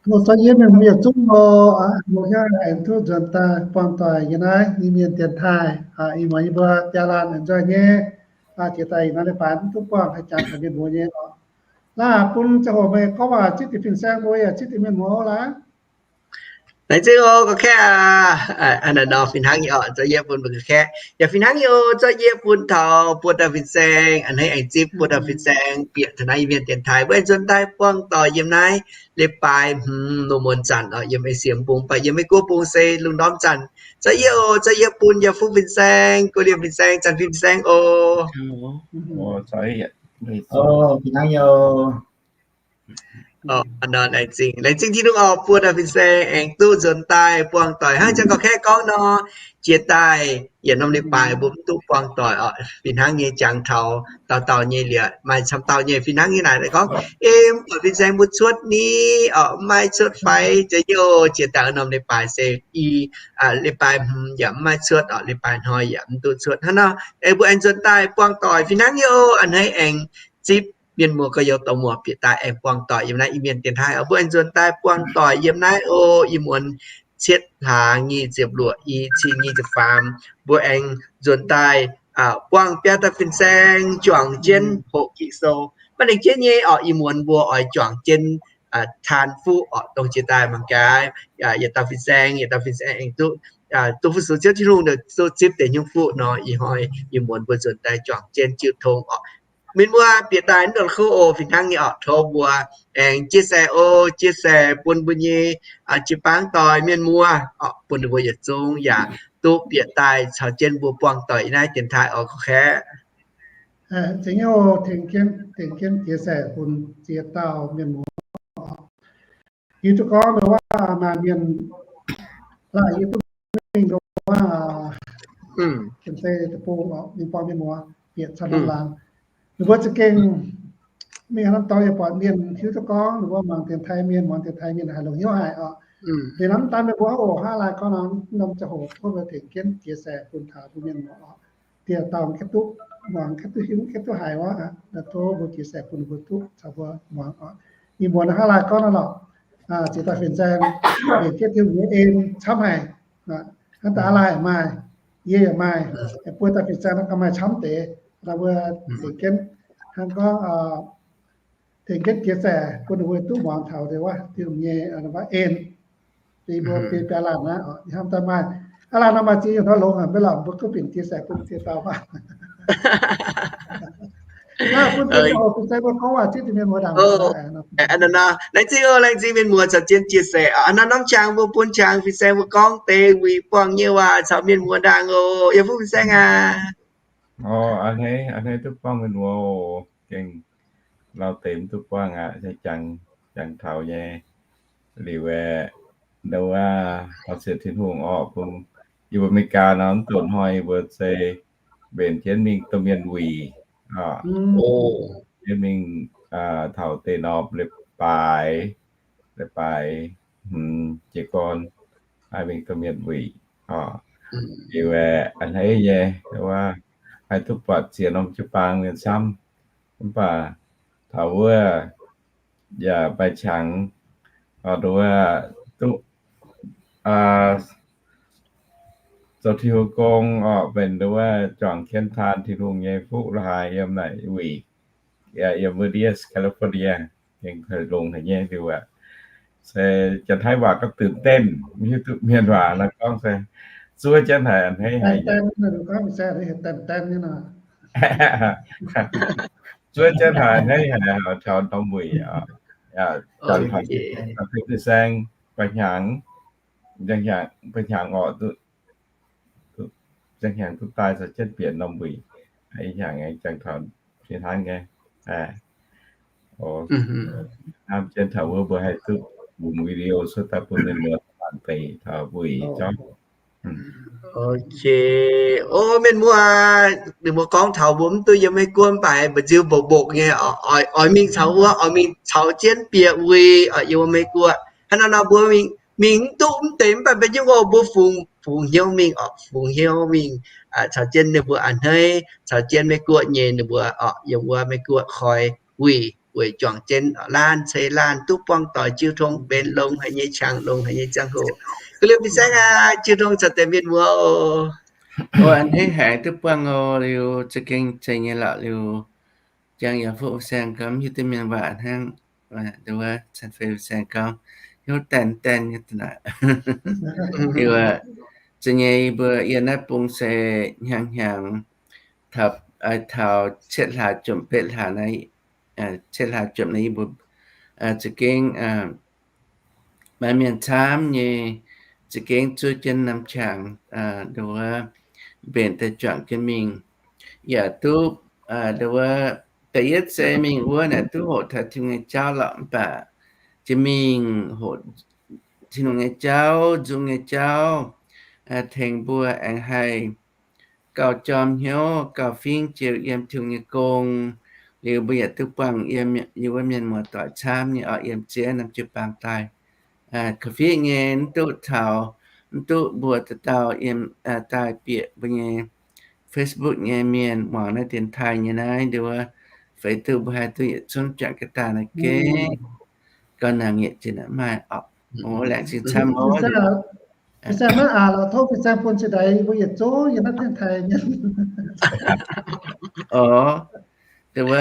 Mbuo zorqv yie mienh mbuo yietc zungv oc, mbuo hnangv aengx duqv nzuonx daaih buangh doic yiem naaiv Iu-Mienh dienx taaih. Ih muonz yie mbuo biaa laanh aengx nzoih nyei, jiex daaih ih hnoi leiz-baaix mv duqv buangh haih jangx taux mienh muoz nyei oc. Laaih bun ziangh hoc meih gorngv waac zipv deix fin-saeng mbuo yaac zipv deix mienh muoz oc laaix. Laengz zingh oc, gorqv-kaeqv aac. Aa, naaiv nor fih hnangv nyei oc, zorqv yie bun mbuo gorqv-kaeqv. Yaac fih hnangv nyei oc, zorqv yie bun taux buo dauh fin-saeng, a'hneiv aengx zipv buo dauh fin-saeng bieqc taux naaiv Iu-Mienh dienx taaih. Mbuo aengx nzuonx daaih buangh doic yiem naaiv leiz-baaix hmz lungh muonz zanc oc, yiem Esie bung, mv baac yiem Meiv Guoqv bung se lungh ndorm zanc. Zorqv yie oc, zorqv yie bun Yauh Fuqv fin-saeng, Guoqv Liemh fin-saeng, Zanc Fin fin-saeng oc. Fih hnangv nyei oc. Laengz zingh, laengz zingh Tin-Hungh oc, buo dauh fin-saeng aengx duqv nzuonx daaih buangh doic hnangv jang gorqv-kaeqv gorngv nor, jiex daaih yietc norm leiz-baaix mbuo mv duqv buangh doic oc. Fih hnangv nyei jangx taux dauh dauh nyei liuz, maaih camv dauh nyei fih hnangv nyei naaic gorngv, ei, mv buatc fin-saeng mbuo cuotv ni oc, mv maaih cuotv fai? Zorqv yie oc, jiex daaih norm leiz-baaix se i, leiz-baaix hmz yaac mv maaih cuotv oc, leiz-baaix hnoi yaac mv duqv cuotv hnangv nor. Ei, mbuo aengx nzuonx daaih buangh doic fih hnangv nyei oc, a'hneiv aengx zipv mienh muoz gorx-youz dorh muoz bieqc daaih aengx buangh doic yiem naaiv Iu-Mienh dienx taaih oc. Mbuo aengx nzuonx daaih buangh doic yiem naaiv oc. Ih muonz cietv hlaax nyic ziepc luoqc, i cin nyic ziepc faam, mbuo aengx nzuonx daaih buangh biaa dauh fin-saeng juangc jienv hoqc Ging-Sou. Maiv nengc jienv nyei oc, ih muonz mbuo oix juangc jienv Taan Fuqv oc, dongh jiex daaih mangc gaax, yietc dauh fin-saeng, yietc dauh fin-saeng aengx duqv, duqv fu-sux Ziouv Tin-Hungh, duqv zipv deix nyungc fuqv nor, ih hnoi ih muonz mbuo nzuonx daaih juangc jienv jiu tong oc. Mienh muoz bieqc daaih mv ndongc kouv oc, fih hnangv nyei oc, tov mbuo aengx chia sẻ oc, chia sẻ bun mbuo nyei jiu-baang doic mienh muoz oc, bun ninh mbuo yietc zungv yaac duqv bieqc daaih caux jienv mbuo buangh doic yiem naaiv dienx taaih oc, gorqv-kaeqv. Tengx jienv, tengx jienv chia sẻ bun ziex dauh mienh muoz. Hiuv duqv gorngv ndongc wuov maaih mienh laaic yie duqv mingh ndongc wuov, se deic-bung oc, mingh buangh mienh muoz bieqc camv norm laangz. Ninh mbuo za'gengh mingh haaix norm dorngx yaac buatc mienh hiuv duqv gorngv ninh mbuo muangx dienx taaih mienh, muangx dienx taaih mienh haiz longc hnyouv haic oc. Liuz nor mv daan mienh mbuo oc, hnangv laanh gorngv nor, norm ziangh hoc tov mbuo tengx jienv chia sẻ bun taux bun mienh muoz oc. Dieh dauh mv gaengh duqv muangx, gaengh duqv hiuv, gaengh duqv haiz wuov, tov mbuo chia sẻ bun ninh mbuo duqv caux mbuo muangx oc. Ih muonz hnangv laanh gorngv nor lorqc, ziex dauh fin-saeng mbenc jienv Tin-Hungh nyei en camv haic. Hnangv daaih aav laanh maaih, yie yaac maaih, buo dauh fin-saeng nor gauh maaih camv deix. Mbuo tengx jienv hnangv gorngv tengx jienv chia sẻ bun ninh mbuo duqv muangx taux deix wuov Tin-Hungh nyei en. Yie mbuo biaa laanh naaiv hnamv daaih maaih, aav laanh nor maaih ziex nyungc nor longx haic maiv lorqc, mbuo gorngv binc chia sẻ bun ziex dauh maah. Laengz zingh oc, laengz zingh mienh muoz caux jienv chia sẻ oc. Hnangv norm qangx mbuo bun qangx fin-saeng mbuo gorngv deix wuic buangh nyei waac caux mienh muoz ndaangc oc. Yie mbuo fin-saeng aac. A'hneiv, a'hneiv duqv buangh mienh muoz oc. Gengh lauh deix mv duqv buangh aqv, jangx, jangx taux nyei. Liuz aeqv, ndau wuov taux sienx Tin-Hungh orqc, bun yie mbuo America nor mv duqv hnoi yie mbuo se mbenc jienv mingh domh mienh wuic oc. Jienv mingh taux deix norm leiz-baaix, leiz-baaix hmz jiez gorn haih mingh domh mienh wuic oc. Liuz aeqv, a'hneiv nyei, ndau wuov haih duqv buatc ziex norm jiu-baang mienh camv. Mv baac taux wuov yaac maaih qangx, ndau wuov duqv zoux Tin-Hungh gong oc, benx ndau wuov juangc jienv taan Tin-Hungh nyei fuqv la'haaix yiem naaic wuic, yiem Vermilion, California, gengh longx haic nyei liuz aqv. Se Janx-Taiv waac gorngvตื่นเต้น, mv hiuv duqv mienh waac nor gorngv se zuov jienv haic, a'hneiv haic. Zuov jienv haic, a'hneiv haic, taux norm wuic oc. Fin-saeng ba'hnyangx, ba'hnyangx oc, ba'hnyangx duqv daaih caux jienv bieqc norm wuic. Ih hnyangx aengx jangx taux fih hnangv nyei. Hnamv jienv taux wuov mbuo haih duqv bungx video cuotv daaih bun mienh muoz mangc deix taux wuic jauv. Ok. O, mienh muoz, ninh mbuo gorngv taux mbuo mv duqv yiem Meiv Guoqv mv baac mba'nziu mba'mbokc nyei, oix mingh caux wuov, oix mingh caux jienv bieqc wuic oc, yiem wuov Meiv Guoqv. Hnangv nor nor mbuo mingh, mingh mv duqv mv deix mv baac mbuo nyungc oc, mbuo fungx, fungx hnyouv mingh oc, fungx hnyouv mingh caux jienv ninh mbuo a'hneiv, caux jienv Meiv Guoqv nyei ninh mbuo oc, yiem wuov Meiv Guoqv koi wuic. weic juangc jienv laanh ceix laanh duqv buangh doic jiu tong benx longx haic nyei qangx, longx haic nyei ziangh hoc. Kuv liemh fin-saeng aac, jiu tong caux deix mienh muoz oc. Hnangv haic duqv buangh oc. Liuz za'gengh zeiz nyei lorqc. Liuz jangx yaac fuqv fin-saeng gorngv hiuv duqv mienh waac hnangv, nduov caan fei fin-saeng gorngv hnyouv daen daen nyei da'naaic. Liuz za'nyeic mbuo yie naaiv bung se hnyangx hnyangx taux cietv hlaax jomc betv hlaax naaiv, cietv hlaax jomc naaiv yie mbuo za'gengh maaih mienh camv nyei, za'gengh zuov jienv norm qangx, nduov mbenc daaih juangc jienv mingh. Yaac duqv, nduov, da'yietv se mingh wuov naaic duqv hoqc taux Tin-Hungh nyei jauv lorqc, mv baac jiex mingh hoqc Tin-Hungh nyei jauv, nzung nyei jauv, tengx mbuo aengx haih gauh jorm hnyouv, gauh fingx jiex yiem Tin-Hungh nyei gong. Liuz mbuo yaac duqv buangh yiem, yiem wuov mienh muoz-doic camv nyei orqc, yiem ziex norm jiu-baang daaih. Korv-fiqv nyei mv duqv taux, mv duqv mbuo dauh dauh yiem daaih bieqc mbuo nyei Facebook nyei mienh muangx naaiv dienx taaih nyei naaiv nduov, feix duqv mbuo haih duqv yietc zungv juangc ga'daaih naaiv gengh gauh naang-nyietc jiex naaiv maaih orqc. Laengz zingh camv oc. Fin-saeng maiv aqc lorqc, tov fin-saeng bun ziex daaih mbuo yietc zungv yiem naaiv dienx taaih nyei. Oc, nduov,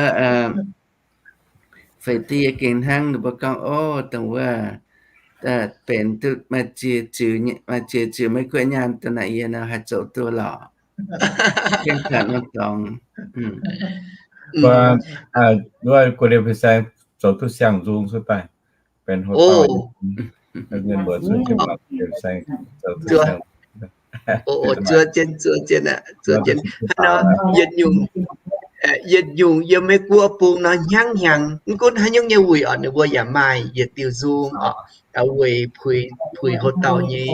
feix dieh gengh hnangv ninh mbuo gorngv, ov, dongh wuov benx duqv maaih ziex ziux, maaih ziex ziux Meiv-Guoqv nyaanh dongh naaic yie nor haih zoux duqv lorqc. Gengh taux norm dorngx. Wuov guoqv liemh fin-saeng zoux duqv siang-nzung cuotv daaih, benx ho dauh, mienh mbuo cuotv jienv mangc fin-saeng zoux duqv siang-nzung. Zuov jienv, zuov jienv, zuov jienv. Hnangv nor, yietc nyungc, yietc nyungc yiem Meiv-Guoqv bung nor hnyangx hnyangx, mv gunv haaix nyungc nyei wuic orqc, ninh mbuo yaac maaih yietc diuh nzung orqc, weic puix, puix ho dauh nyei,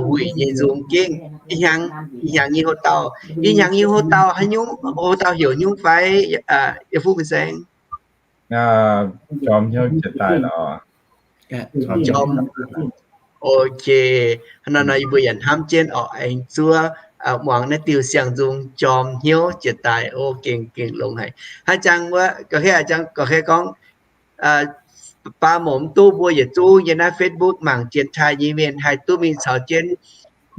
wuic nyei nzung gengh ih hnyangx, ih hnyangx nyei ho dauh, ih hnyangx nyei ho dauh haaix nyungc, ho dauh heuc nyungc fai, yie fuqv fin-saeng? Jorm hnyouv jiex daaih lorqc. Ok, hnangv nor yie mbuo yaac hnamv jienv orqc, aengx zuov muangx naaiv diuh siang-nzung jorm hnyouv jiex daaih. O, gengh, gengh longx haic. Haaix jangx wuov, ga'hei, jangx ga'hei gorngv, baac mv duqv mbuo yietc zungv yiem naaiv Facebook mangc dienx taaih nyei mienh haih duqv mingh caux jienv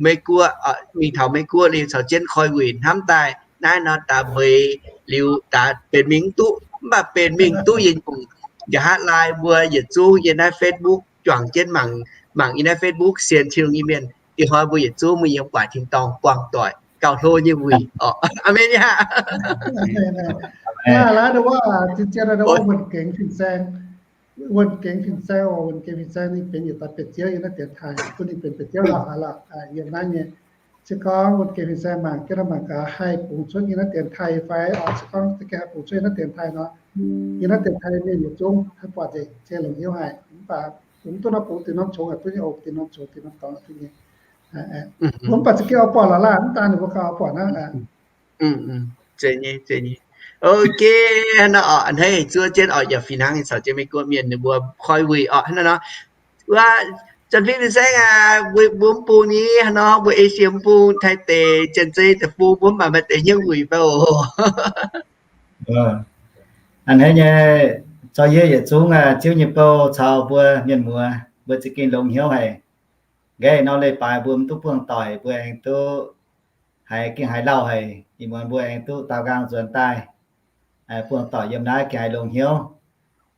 Meiv-Guoqv, mingh taux Meiv-Guoqv liuz caux jienv koi wuic hnamv daaih naaiv nor daaih mbeix liuz daaih benx mingh mv duqv, mv baac benx mingh duqv yietc nyungc, nqa'haav laai mbuo yietc zungv yiem naaiv Facebook juangc jienv mangc, mangc yiem naaiv Facebook sienx Tin-Hungh nyei mienh, ih hnoi mbuo yietc zungv mingh yiem guaax tin-dorngh buangh doic gauh hlo nyei wuic orqc. Aamen aqv. Laaix wuov, wuonh gengx fin-saeng, wuonh gengx fin-saeng oc, wuonh gengx fin-saeng ninh benx yietc dauh bieqc ziouv yiem naaiv dienx taaih, bun ninh benx bieqc ziouv lorqc, aqc lorqc, yiem naaiv nyei. Se gorngv wuonh gengx fin-saeng mangc jienv nor mangc gaax haih bungx cuotv yiem naaiv dienx taaih fai oc. Se gorngv za'gengh haih bungx cuotv yiem naaiv dienx taaih nor, yiem naaiv dienx taaih mienh yietc zungv haih buatc nzengc, se longc hnyouv haic. Mv baac mv duqv nor bungx diuh norm qongx, duqv nyei oc, diuh norm qongx, diuh norm dorngx duqv nyei. Mv baac za'gengh oix buatc lorqc laanh, mv daan ninh mbuo gauh oix buatc aqv. Ok, hnangv nor orqc, a'hneiv zuov jienv orqc, yaac fih hnangv caux jienv Meiv-Guoqv mienh ninh mbuo koi wuic orqc. Hnangv nor, wuov, Janx-Fingx fin-saeng aac, mbuo mv bung ni, hnangv nor mbuo Esie mv bung, Taiv deic, Janx-Zei deic-bung, mbuo mv baac maaih deix hnyouv wuic fai oc. A'hneiv nyei, caux yie yietc zungv Ziouv nyei bou caux mbuo mienh muoz, mbuo za'gengh longx hnyouv haic. Nqa'haav nor leiz-baaix mbuo mv duqv buangh doic, mbuo aengx duqv haiz gengh haiz lauh haic, ih muonz mbuo aengx duqv daaux nqaang nzuonx daaih buangh doic yiem naaiv gengh haiz longx hnyouv.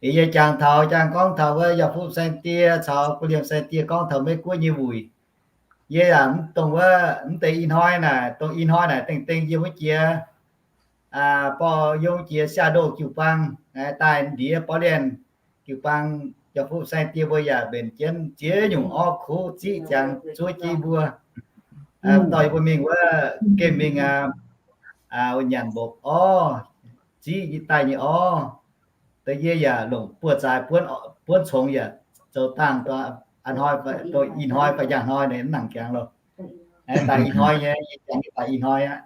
Ih yie jangx taux, jangx gorngv taux wuov Yauh Fuqv Saeng Die caux Guv Liemh Saeng Die gorngv taux Meiv-Guoqv nyei wuic. Yie yaac mv dongh wuov, mv deix ih hnoi naaic, dongh ih hnoi naaic dengh-dengh yiem wuov jiex, borh yiem wuov jiex Siaa-Ndoh jiu-baang daaih ndiev Portland jiu-baang, Yauh Fuqv Saeng Die mbuo yaac mbenc jienv ziex nyungc orv kuv ziqv ziangx zuov jienv mbuo. Dorh yie mbuo mingh wuov gemh mingh, nyanc mbopv orv, ziqv daaih nyei orv. Da'faanh yie yaac longc buoz-zaaix buonv congx yaac zoux dangh, ih hnoi fai njang hnoi ninh mv nangc jangx loh. Daaih ih hnoi nyei, yie jangx daaih ih hnoi aqv.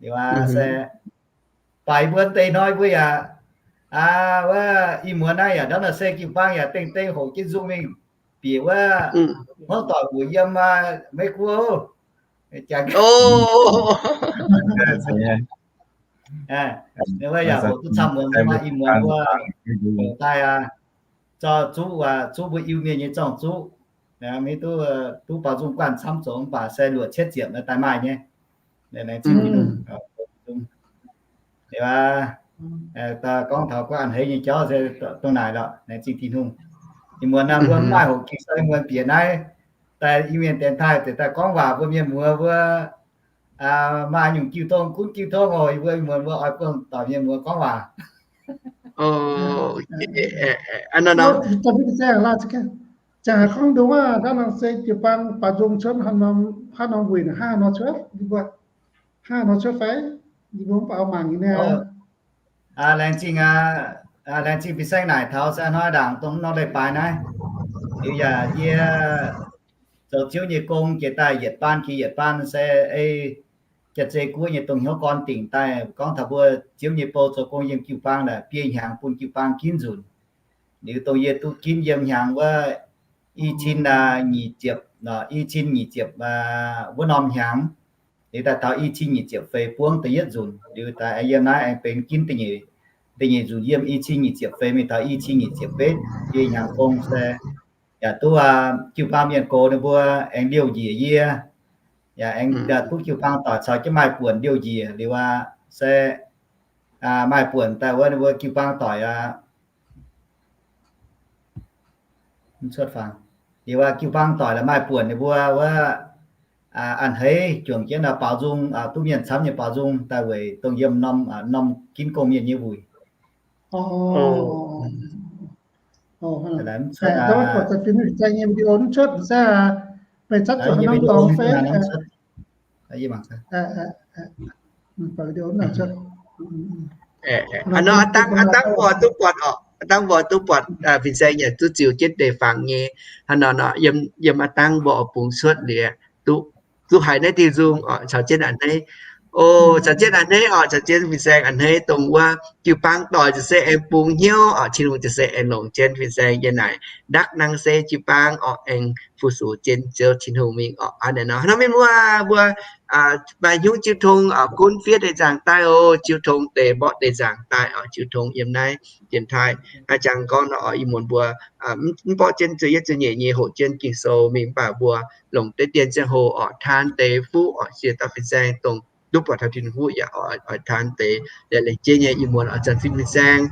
Liuz aqv se, baac mbuo deix hnoi mbuo yaac, wuov ih muonz naaiv yaac ndortv naaiv se jiu-baang yaac dengh dengh hoqc jienv nzung mingh bieqc wuov hmuangv doic wuov yiem Meiv-Guoqv. Jangx Wuov yaac hoqc duqv camv muonz, maaih ih muonz mbuo daaih zoux zuqv, zuqv mbuo Iu-Mienh nyei zorng-zuqv, maiv duqv, duqv baaux nzung guanh camv zoux mv baac se luoqc cietv ziepc daaih maaih nyei. Laengz zingh Tin-Hungh. Liuz aqv, gorngv taux guanh a'hneiv nyei jauv se dongh naaic lorqc. Laengz zingh Tin-Hungh. Ih muonz naaiv mbuo mv maaih hoqc ging sou, ih muonz bieqc naaiv daaih Iu-Mienh dienx taaih ziouc daaih gorngv waac mbuo mienh muoz mbuo maaih nyungc jiu tong gunv jiu tong oc. Yie mbuo ih muonz mbuo oix buangh doic mienh muoz gorngv waac. Ziangh haiz gorngv ndongc wuov, ndaav nangh se jiu-baang baaux nzung cuotv haaix norm wuic, haaix nor cuotv, yie mbuo haaix nor cuotv fai? Yie mbuo mv baac mangc nyei. Laengz zingh, laengz zingh fin-saeng naaic taux se hnoi ndaangc dongh nor leiz-baaix naaiv. Liuz yaac yie zoux Ziouv nyei gong jiex daaih yietc baan jiex yietc baan se ei Jaav-Zei Guoqv nyei dongh hnyouv gorn dingc daaih gorngv taux mbuo Ziouv nyei bou zoux gong yiem jiu-baang naaic biei hnyangx bun jiu-baang ginv nzunc. Liuz dongh yie duqv ginv yiem hnyangx wuov i cin nyic ziepc, i cin nyic ziepc wuov norm hnyangx. Liuz daaih taux i cin nyic ziepc feix buangv da'yietv nzunc. Liuz daaih yiem naaiv aengx benx ginv da'nyeic nzunc yiem i cin nyic ziepc feix mingh taux i cin nyic ziepc betv biei hnyangx gong se yaac duqv jiu-baang mienh gox ninh mbuo aengx liouh njiec yie. Yaac aengx duqv jiu-baang doic caux jienv maaih buonc liouh njiec liuz aqv se maaih buonc daaih wuov ninh mbuo jiu-baang doic aqv. Liuz aqv, jiu-baang doic laaix maaih buonc ninh mbuo wuov a'hneiv juangc jienv baaux nzung, duqv mienh camv nyei baaux nzung daaih weic dongh yiem norm, norm ginv gong mienh nyei wuic. Hnangv nor a'dangh mbuo duqv buatc oc, a'dangh mbuo duqv buatc fin-saeng yaac duqv ziux jienv deix fangx nyei. Hnangv nor nor yiem a'dangh mbuo oix bungx cuotv liuz, duqv haiz naaiv diuh nzung oc caux jienv a'hneiv. O, caux jienv a'hneiv oc, caux jienv fin-saeng a'hneiv dongh wuov jiu-baang doic ziouc se aengx bungx hnyouv oc, Tin-Hungh ziouc se aengx longc jienv fin-saeng yiem naaic. Ndakv nangh se jiu-baang oc aengx fu-sux jienv Ziouv Tin-Hungh mingh oc. Hnangv naaiv nor, hnangv nor mienh muoz mbuo maaih hnyouv jiu tong oc gunv fiev deix nzaangc daaih oc, jiu tong deix mborqv deix nzaangc daaih oc, jiu tong yiem naaiv dienx taaih. A'jangx gorngv nor oc, ih muonz mbuo mv borqv jienv zueiz yietv zueiz nyeic nyei hoqc jienv Ging-Sou mingh mv baac mbuo longc deix dien ziangh hoc oc taan deix fuqv oc, sienx dauh fin-saeng dongh duqv buatc taux Tin-Hungh fuqv yaac oix taan deix. Liuz laengz jeiv nyei ih muonz oc, zanc fin fin-saeng,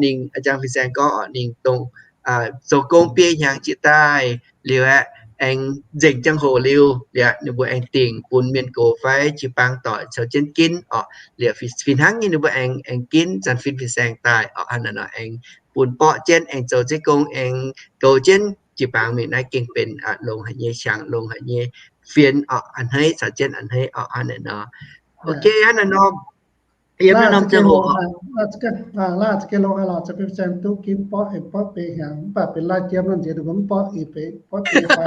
ninh a'jangx fin-saeng gorngv oc, ninh dongh zoux gong biei hnyangx jiex daaih liuz aeqv, aengx nzengc ziangh hoc liuz liuz ninh mbuo aengx dingc bun mienh gox fai jiu-baang doic caux jienv ginv oc. Liuz fih hnangv nyei ninh mbuo aengx, aengx ginv zanc fin fin-saeng daaih oc. Hnangv naaiv nor aengx bun borqv jienv aengx zoux jienv gong aengx goux jienv jiu-baang mingh. Naaiv gengh benx longx haic nyei qangx, longx haic nyei fienx oc, a'hneiv caux jienv a'hneiv oc. Hnangv naaiv nor, ok, hnangv naaiv nor, yiem naaiv norm ziangh hoc, laaih za'gengh longx haic lorqc, zanc fin fin-saeng duqv ginv borqv, aengx borqv biei hnyangx, mv baac benx laaih jiem nor nziex ninh mbuo mv borqv, ih benx borqv biei fai.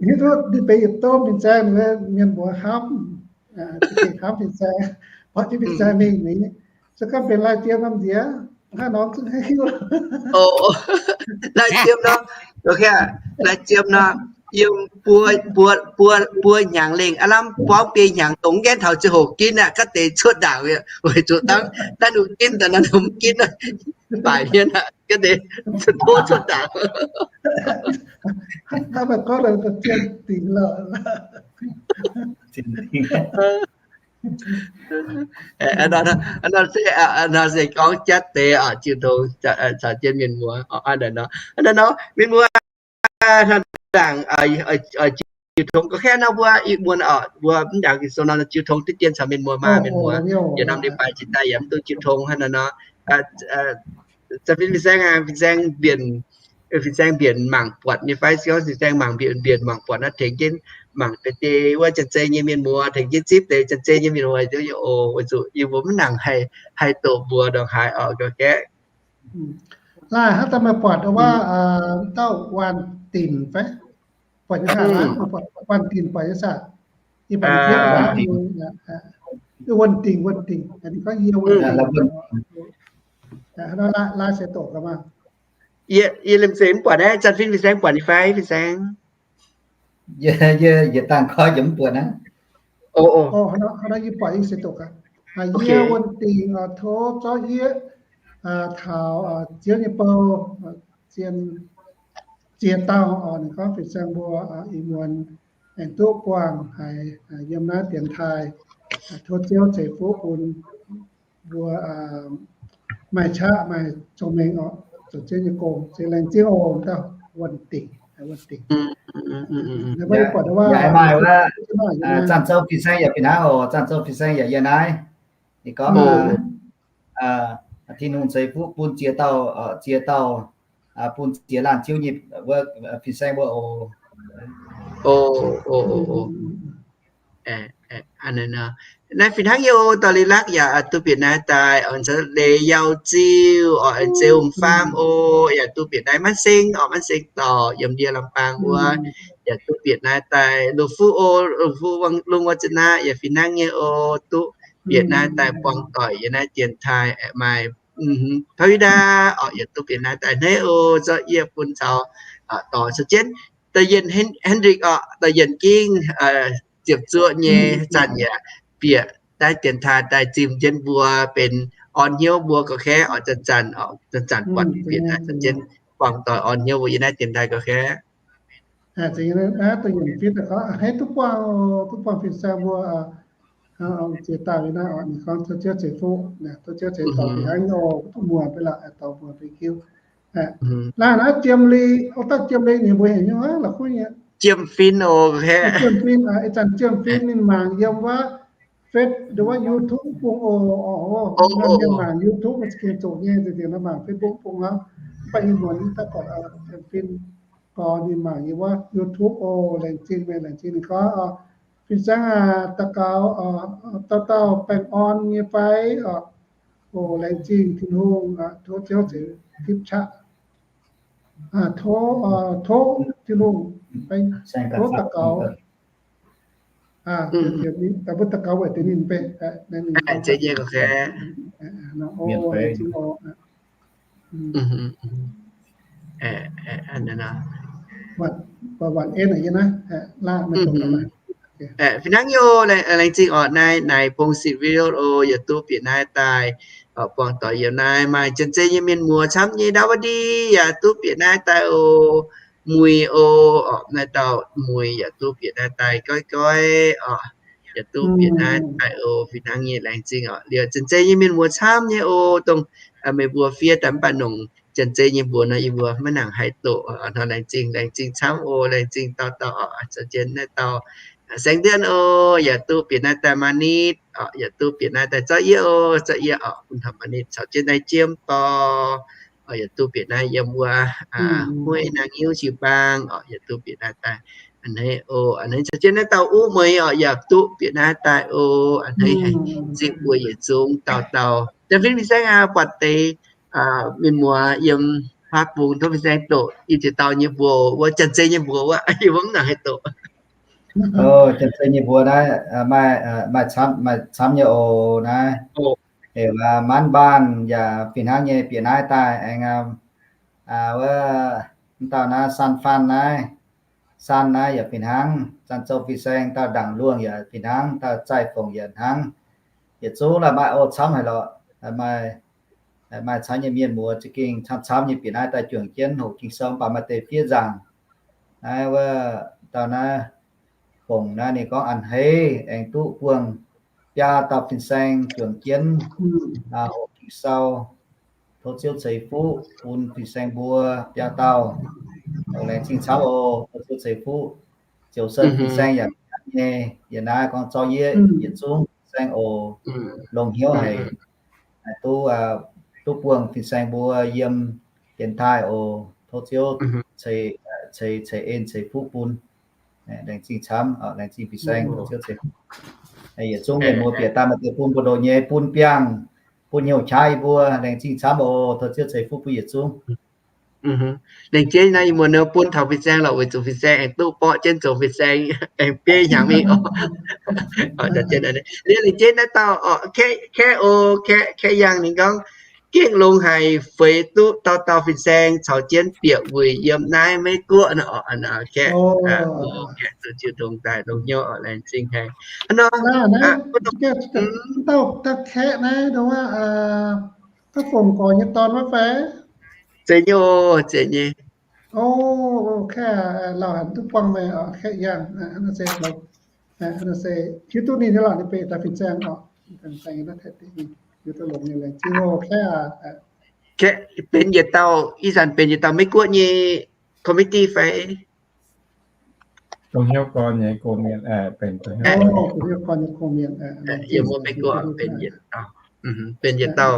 Hiuv duqv ninh benx yietc domh fin-saeng, mienh mbuox hnamv, hnamv fin-saeng, borqv jienv fin-saeng mingh. Se gorngv benx laaih jiem nor nziex, hnangv nor zungv hiuv. Laaih jiem nor, laaih jiem nor, yiem buo, buo, buo, buo hnyangx lengh aav lamh borngv biei hnyangx dongh mv gaengh taux ziangh hoc ginv aqv, ga'deix cuotv ndaangc weic zuqc dangh naaiv nungc ginv daaih naaiv nungc mv ginv, baaic mienh aqv, ga'deix tov cuotv ndaangc. Nor se gorngv jatv deix oc, jiu tong caux jienv mienh muoz oc. Hnangv naaiv nor mienh muoz, hnangv ndaangc jiu tong gorqv-kaeqv nor mbuo ih muonz oc, mbuo mv ndaangc Ging-Sou nor jiu tong diqv dien caux mienh muoz maah, mienh muoz. Yietc norm leiz-baaix jiex daaih yaac mv duqv jiu tong hnangv naaiv nor. Zanc fin fin-saeng, fin-saeng mbienc, fin-saeng mbienc mangc buatc nyei fai? Se gorngv fin-saeng mangc mbienc, mbienc mangc buatc naaiv tengx jienv mangc deix deix wuov janx-zei nyei mienh muoz, tengx jienv zipv deix janx-zei nyei mienh muoz oc. Weic zuqc yie mbuo mv nangc haih, haih doqc mbuox ndongc haaix oc, gorqv-kaeqv. Laaih hnangv daaih meih buatc wuov, dauh Waanh Dinc fai? Buatc nyei saah? Waanh Dinc buatc nyei saah? Wuonh Dingc, Wuonh Dingc, ninh gorngv yie Wuonh Dingc. Laaih se doqc gaax maah. Yie, yie liemh zeih mv buatc naaiv, zanc fin fin-saeng buatc nyei fai, fin-saeng? Yie, yie, yie dangh koi yie mv buatc naaiv. Yie buatc yie se doqc gaax. Yie wuonh dingc tov zorqv yie taux Ziouv nyei bou, zien ziex dauh oc. Ninh gorngv fin-saeng mbuo ih muonz aengx duqv buangh haiz yiem naaiv dienx taaih. Tov Ziouv ceix fuqv bun mbuo maaih qaqv maaih cong-mengh oc, zoux Ziouv nyei gong. Se laengz zingh oc, dauh wuonh dingc, wuonh dingc. Yaac maaih wuov, Zanc Zouv fin-saeng yaac fih hnangv oc. Zanc Zouv fin-saeng yaac yiem naaiv. Ninh gorngv Tin-Hungh ceix fuqv bun ziex dauh, ziex dauh, bun ziex laanh Ziouv nyei wuov fin-saeng mbuo oc. Naaiv fih hnangv nyei oc. Dorh Li Lakv yaac duqv bieqc naaiv daaih, Leiz Yauh Ziuh oc, Zeu M'Faam oc, yaac duqv bieqc naaiv. Maiv Seng oc, Maiv Seng dorc yiem ndie Lambaang wuov, yaac duqv bieqc naaiv daaih. Lungh Fuqv oc, Lungh Fuqv Lungh Wuov Zinh Naaiv yaac fih hnangv nyei oc, duqv bieqc naaiv daaih buangh doic yiem naaiv dienx taaih. Aeqv, maaih Tauv Yuv Ndaa oc, yaac duqv bieqc naaiv daaih hneiv oc. Zorqv yie bun caux dorh caux jienv dauh Yienh Hendrik oc, dauh Yienh Gingh ziepc zuoqv nyei zanc yaac bieqc naaiv dienx taaih daaih zimh jienv mbuo, benx orn hnyouv mbuo gauh kaeqv oc. Zanc-zanc, zanc-zanc buatc bieqc naaiv caux jienv buangh doic orn hnyouv mbuo yiem naaiv dienx taaih gauh kaeqv. Hneiv duqv buangh, duqv buangh fin-saeng mbuo ziex dauh yiem naaiv oc. Ninh gorngv tov Ziouv ceix fuqv, tov Ziouv ceix dorh bieqc hnangv nyei oc. Duqv muonc beiv lorqc, dorh muonc beiv kiu. Laanh naaiv Jiem Lingh, o, dauh Jiem Lingh ninh mbuo heuc nyungc la'kuqv nyei. Jiem Fin oc, Jiem Fin, ih zanc Jiem Fin ninh mangc yiem wuov Face, wuov YouTube bung oc. Mienh mangc YouTube maiv za'gengh zoqc nyei, nziex nziex nor mangc Facebook bung aqv. Mv baac ih muonz daaih buatc Jiem Fin gorx ninh mangc yiem wuov YouTube oc. Laengz zingh meih, laengz zingh ninh gorngv, fin-saeng aac, daux gaux, dauh dauh baengh orn nyei fai oc. Oc, laengz zingh Tin-Hungh, tov Ziouv ceix tipv qaqv. Tov, tov Tin-Hungh, tov daux gaux, daux gaux weic deix ninh, laengz zingh oc. Fih hnangv nyei oc, laengz zingh oc. Naaiv naaic Pong Sit Video oc, yaac duqv bieqc naaiv daaih buangh doic yiem naaiv. Maaih janx-zei nyei mienh muoz camv nyei, Ndau Mv Di yaac duqv bieqc naaiv daaih oc. Muic oc, naaiv dauh Muic yaac duqv bieqc naaiv daaih. Goiv Goiv oc, yaac duqv bieqc naaiv daaih oc. Fih hnangv nyei, laengz zingh oc. Liuz janx-zei nyei mienh muoz camv nyei oc, dongh meih mbuo fiev daaih mv baac nongc janx-zei nyei mbuox nor, yie mbuo maiv nangc haih doqc. Hnangv naaiv laengz zingh, laengz zingh camv oc, laengz zingh dauh dauh oc. Caux jienv naaiv dauh Saengv Ndienh oc, yaac duqv bieqc naaiv daaih. Maa Nitv oc, yaac duqv bieqc naaiv daaih. Zorqv Yie oc, Zorqv Yie oc, bun taux Maa Nitv caux jienv naaiv Jiem Dorh oc, yaac duqv bieqc naaiv yiem wuov Huei Naang Hiuv Jiu-Baang oc, yaac duqv bieqc naaiv daaih. A'hneiv oc, a'hneiv caux jienv naaiv dauh Uv Mueiz oc, yaac duqv bieqc naaiv daaih oc. A'hneiv zingh mbuo yietc zungv dauh dauh. Janx-fin fin-saeng aac, buatc deix mienh muoz yiem huaav bung tov fin-saeng doqc yie ziex dauh nyei mbuox wuov, janx-zei nyei mbuox wuov, yie mbuo mv nangc haih doqc. Janx-zei nyei mbuox naaiv maaih, maaih camv nyei oc. Naaiv heuc Manv Mbaanh yaac fih hnangv nyei bieqc naaiv daaih aengx. Wuov, mv dauh naaiv San Faan naaiv, San naaiv yaac fih hnangv. Zanc Zouv fin-saeng, dauh Ndaangc Luongh yaac fih hnangv, dauh Zaih Fongc yaac hnangv. Yietc zungv la'maaih oc, camv haic lorqc. Maaih camv nyei mienh muoz za'gengh camv-camv nyei bieqc naaiv daaih juangc jienv hoqc Ging-Sou, mv baac maaih deix fiev nzaangc. Naaiv wuov dauh naaiv Fongc naaiv ninh gorngv a'hneiv aengx duqv buangh biaa dauh fin-saeng juangc jienv hoqc Ging-Sou. Tov Ziouv ceix fuqv bun fin-saeng mbuo biaa dauh. Laengz zingh camv oc. Tov Ziouv ceix fuqv. Ziouc Sen fin-saeng yaac nyei, yie naaiv gorngv zorqv yie yietc zungv fin-saeng oc. Longx hnyouv haic, duqv, duqv buangh fin-saeng mbuo yiem dienx taaih oc. Tov Ziouv ceix, ceix en ceix fuqv bun. Laengz zingh camv, laengz zingh fin-saeng, tov Ziouv ceix fuqv. Yietc zungv mienh muoz bieqc daaih maaih deix bun mbu'ndongx nyei, bun biangh, bun hnyouv qaqv yie mbuo. Laengz zingh camv oc. Tov Ziouv ceix fuqv bun yietc zungv. Laengz zingh naaiv ih muonz nor bun taux fin-saeng lorqc, weic zuqc fin-saeng aengx duqv borqv jienv zoux fin-saeng, aengx bieiv hnyangx mingh oc. Laengz zingh naaiv dauh oc, Kaeqv, Kaeqv oc, Kaeqv, Kaeqv Yangh ninh gorngv, gengh longx haic, feix duqv dauh dauh fin-saeng caux jienv bieqc wuic yiem naaiv Meiv Guoqv nor oc. Kaeqv, kaeqv zuqc jiu tong daaih longx hnyouv oc, laengz zingh haic. Hnangv nor, dauh kaeqv naaiv, dongh wuov, da'fongc gorx nyei dorn wuov fai? Zeiz nyei oc, zeiz nyei. O, kaeqv, lauh hanc duqv buangh meih oc, kaeqv yangh, se, hiuv duqv ninh nyei lorqc, ninh benx daaih fin-saeng oc, fin-saeng naaiv, hiuv duqv longx nyei, laengz zingh oc, kaeqv. Kaeqv benx yietc dauh, ih zanc benx yietc dauh Meiv Guoqv nyei committee fai? Dongh hnyouv gorn nyei go mienh, benx dongh hnyouv gorn nyei go mienh, yiem wuov Meiv Guoqv benx yietc dauh, benx yietc dauh,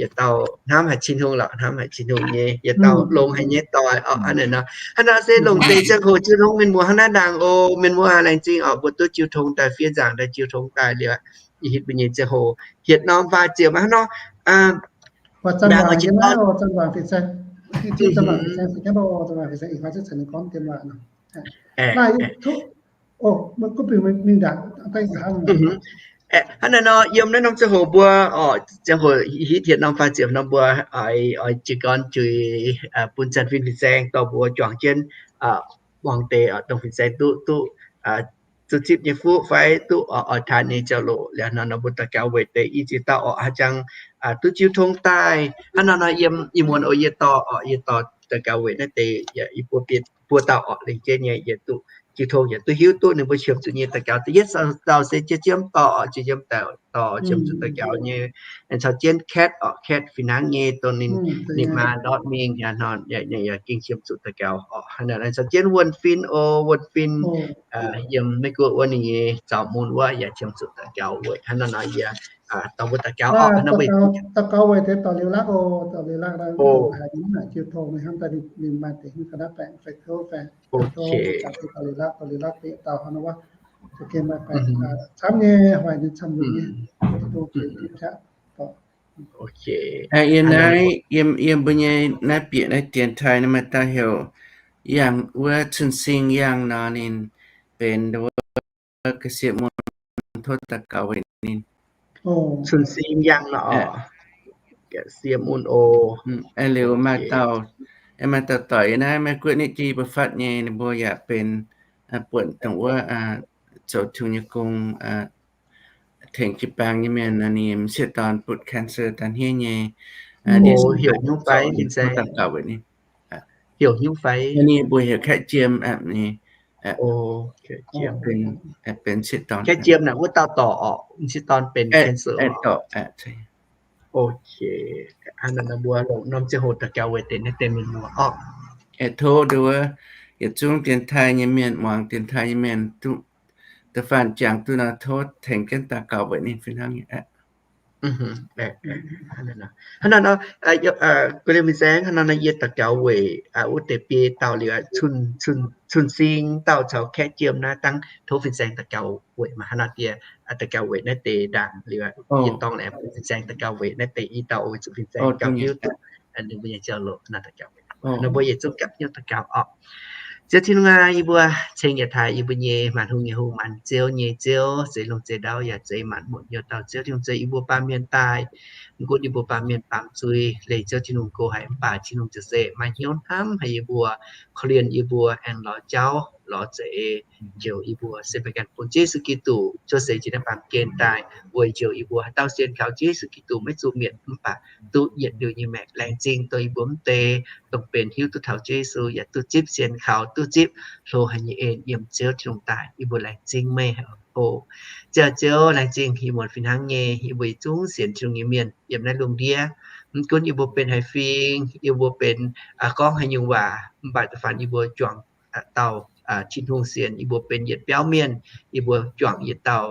yietc dauh hnamv haic Tin-Hungh lorqc, hnamv haic Tin-Hungh nyei, yietc dauh longx haic nyei doic oc. Hnangv naaic nor, hnangv nor se longc deix ziangh hoc jiu tong mienh muoz hnangv naaiv ndaangc oc. Mienh muoz laengz zingh oc, mbuo duqv jiu tong daaih fiev nzaangc daaih jiu tong daaih liuz, ih hitv mbuo nyei ziangh hoc hietc norm faah ziepc hnangv nor, hnangv naaic nor, yiem naaiv norm ziangh hoc mbuo oc, ziangh hoc hitv hietc norm faah ziepc nor mbuo oix jiez gorn juix bun Zanc Fin fin-saeng dorh mbuo juangc jienv muangx deix oc, dongh fin-saeng duqv, duqv zuqc zipv nyei fuqv fai duqv oix taaih nyei jauv-louc. Liuz nor, nor mbuo daux gaux weic deix i ziex dauh oc, haaix jangx duqv jiu tong daaih hnangv nor nor, yiem ih muonz oc, yie dorh oc, yie dorh daux gaux weic naaiv deix i buo dauh oc, lengc jeiv nyei yietc duqv jiu tong, yietc duqv hiuv duqv ninh mbuo qiemx zuqc nyei daux gaux. Da'yietv dauh se Jiex Jiem dorh oc, Jiex Jiem dorh qiemx zuqc daux gaux nyei. Caux jienv Katv oc, Katv fih hnangv nyei, dongh ninh, ninh maa ndortv mingh aqv nor, yaac gengh qiemx zuqc daux gaux oc. Hnangv naaic caux jienv Wuonh Fin oc, Wuonh Fin yiem Meiv Guoqv wuov, ninh nyei zaux mun wuov yaac qiemx zuqc daux gaux weic hnangv naaic nor, yie dorh mbuo daux gaux oc. Daux gaux weic deix dorh liuz lakv oc, dorh liuz lakv, haiz ninh mv naaic jiu tong, ninh hnamv daaih ninh maaih deix hnyouv ga'naaiv baengc fai tov, fai tov, daux liuz lakv, dorh liuz lakv deix yietc dauh hnangv nor wuov. Camv nyei, hoic nyei, camv nyei. Yiem naaiv, yiem, yiem mbuo nyei naaiv bieqc naaiv dienx taaih naaiv maaih dauh heuc Yangh wuov, Cun Sing Yangh nor, ninh benx wuov ga'sie mun, tov daux gaux weic ninh. Cun Sing Yangh nor, ga'sie mun oc. Liuz maaih dauh, maaih dauh doic naaiv Meiv Guoqv nitv jienv yie mbuo fatv nyei, ninh mbuo yaac benx buonc dongh wuov zoux Tin-Hungh nyei gong, tengx jiu-baang nyei mienh, ninh m'sieqv dorn butv cancer daaih hniev nyei. Heuc hnyouv fai? Ninh, ninh mbuo heuc Kaeqv Jiem aqv. Ninh benx m'sieqv dorn. Kaeqv Jiem naaic wuov dauh dorc oc, m'sieqv dorn benx cancer. Mbuo longc norm ziangh hoc daux gaux weic deix naaiv deix mienh muoz oc. Aeqv, tov nduov yietc zungv dienx taaih nyei mienh, muangx dienx taaih nyei mienh duqv, da'faanh jangx duqv nor, tov tengx jienv daux gaux weic ninh fih hnangv nyei aqv. Hnangv naaic nor, gu'nyuoz fin-saeng, hnangv naaiv nor yie daux gaux weic wuov deix biei dauh liuz, Cun Sing dauh caux Kaeqv Jiem naaiv dangh tov fin-saeng daux gaux weic maaih hnangv naaiv deix, daux gaux weic naaiv deix ndaangc liuz, yie dorngx aengx bun fin-saeng daux gaux weic naaiv deix i dauh oix zuqc fin-saeng gapv hiuv duqv ninh mbuo nyei jauv-louc naaiv daux gaux. Nor mbuo yietc zungv gapv hiuv daux gaux oc. Ziouv Tin-Hungh aac, yie mbuo ceng yietc taaih yie mbuo nyei maanc hungh nyei hungh, maanc ziouv nyei Ziouv, zeix lungh zeix ndau yaac zeix maanc muotc nyei dauh Ziouv Tin-Hungh, zeix yie mbuo baamh mienh daaih. Mv gunv yie mbuo baamh mienh baamz zuiz leih Ziouv Tin-Hungh go haic, mv baac Tin-Hungh ziouc se maaih hnyouv hnamv haic yie mbuo, korv-lienh yie mbuo, aengx lorz jauv lorz za'eix njoux yie mbuo, se meih ganh bun Ziouv Yesu Giduc cuotv seix jiex naaiv baamh gen daaih weic njoux yie mbuo. Haaix dauh sienx kaux Ziouv Yesu Giduc maiv zuqc mietc mv baac duqv yietc liuz nyei maengc. Laengz zingh dongh yie mbuo mv deix dongh benx hiuv duqv taux Ziouv Yesu yaac duqv zipv sienx kaux, duqv zipv hlo haic nyei en yiem Ziouv Tin-Hungh daaih. Yie mbuo laengz zingh meih oc. Ziouv, Ziouv, laengz zingh yie mbuo fih hnangv nyei, yie mbuo yietc zungv sienx Tin-Hungh nyei mienh yiem naaiv lungh ndiev. Mv gunv yie mbuo benx haaix fingx, yie mbuo benx gorngv haaix nyungc waac, mv baac da'faanh yie mbuo juangc dauh Tin-Hungh sienx, yie mbuo benx yietc biauv mienh, yie mbuo juangc yietc dauh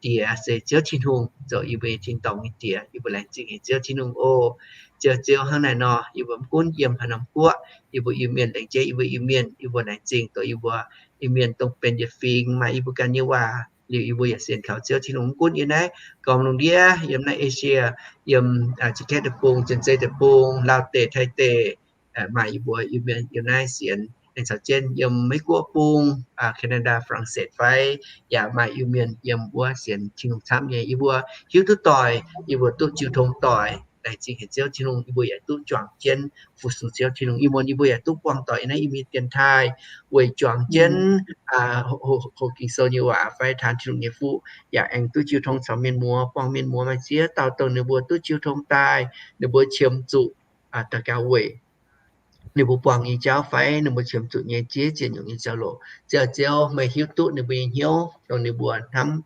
Diex se Ziouv Tin-Hungh zoux yie mbuo nyei tin-dorngh nyei Diex. Yie mbuo laengz zingh haic Ziouv Tin-Hungh oc. Ziouv, Ziouv, hnangv naaic nor, yie mbuo mv gunv yiem haaix norm guoqv, yie mbuo Iu-Mienh, laengz zingh yie mbuo Iu-Mienh, yie mbuo laengz zingh dongh yie mbuo Iu-Mienh dongh benx yietc fingx maaih yie mbuo ganh nyei waac liuz, yie mbuo yaac sienx kaux Ziouv Tin-Hungh. Mv gunv yiem naaiv gormx lungh ndiev, yiem naaiv Asia, yiem Janx-Kaeqv deic-bung, Janx-Zei deic-bung, Laauv deic, Taiv deic, maaih yie mbuo Iu-Mienh yiem naaiv sienx, aengx caux jienv yiem Meiv Guoqv bung, Canada, France fai, yaac maaih Iu-Mienh yiem wuov sienx Tin-Hungh camv nyei. Yie mbuo hiuv duqv doic, yie mbuo duqv jiu tong doic, laengz zingh haic Ziouv Tin-Hungh, yie mbuo yaac duqv juangc jienv fu-sux Ziouv Tin-Hungh. Ih muonz yie mbuo yaac duqv buangh doic naaiv i mienh dienx taaih weic juangc jienv hoqc Ging-Sou nyei waac fai taanx Tin-Hungh nyei fuqv, yaac aengx duqv jiu tong caux mienh muoz, buangh mienh muoz maaih ziex dauh dongh ninh mbuo duqv jiu tong daaih, ninh mbuo qiemx zuqc daux gaux weic ninh mbuo buangh nyei jauv fai ninh mbuo qiemx zuqc nyei ziex ziex nyungc nyei jauv-louc. Ziouv, Ziouv, meih hiuv duqv ninh mbuo nyei hnyouv, dongh ninh mbuo hnamv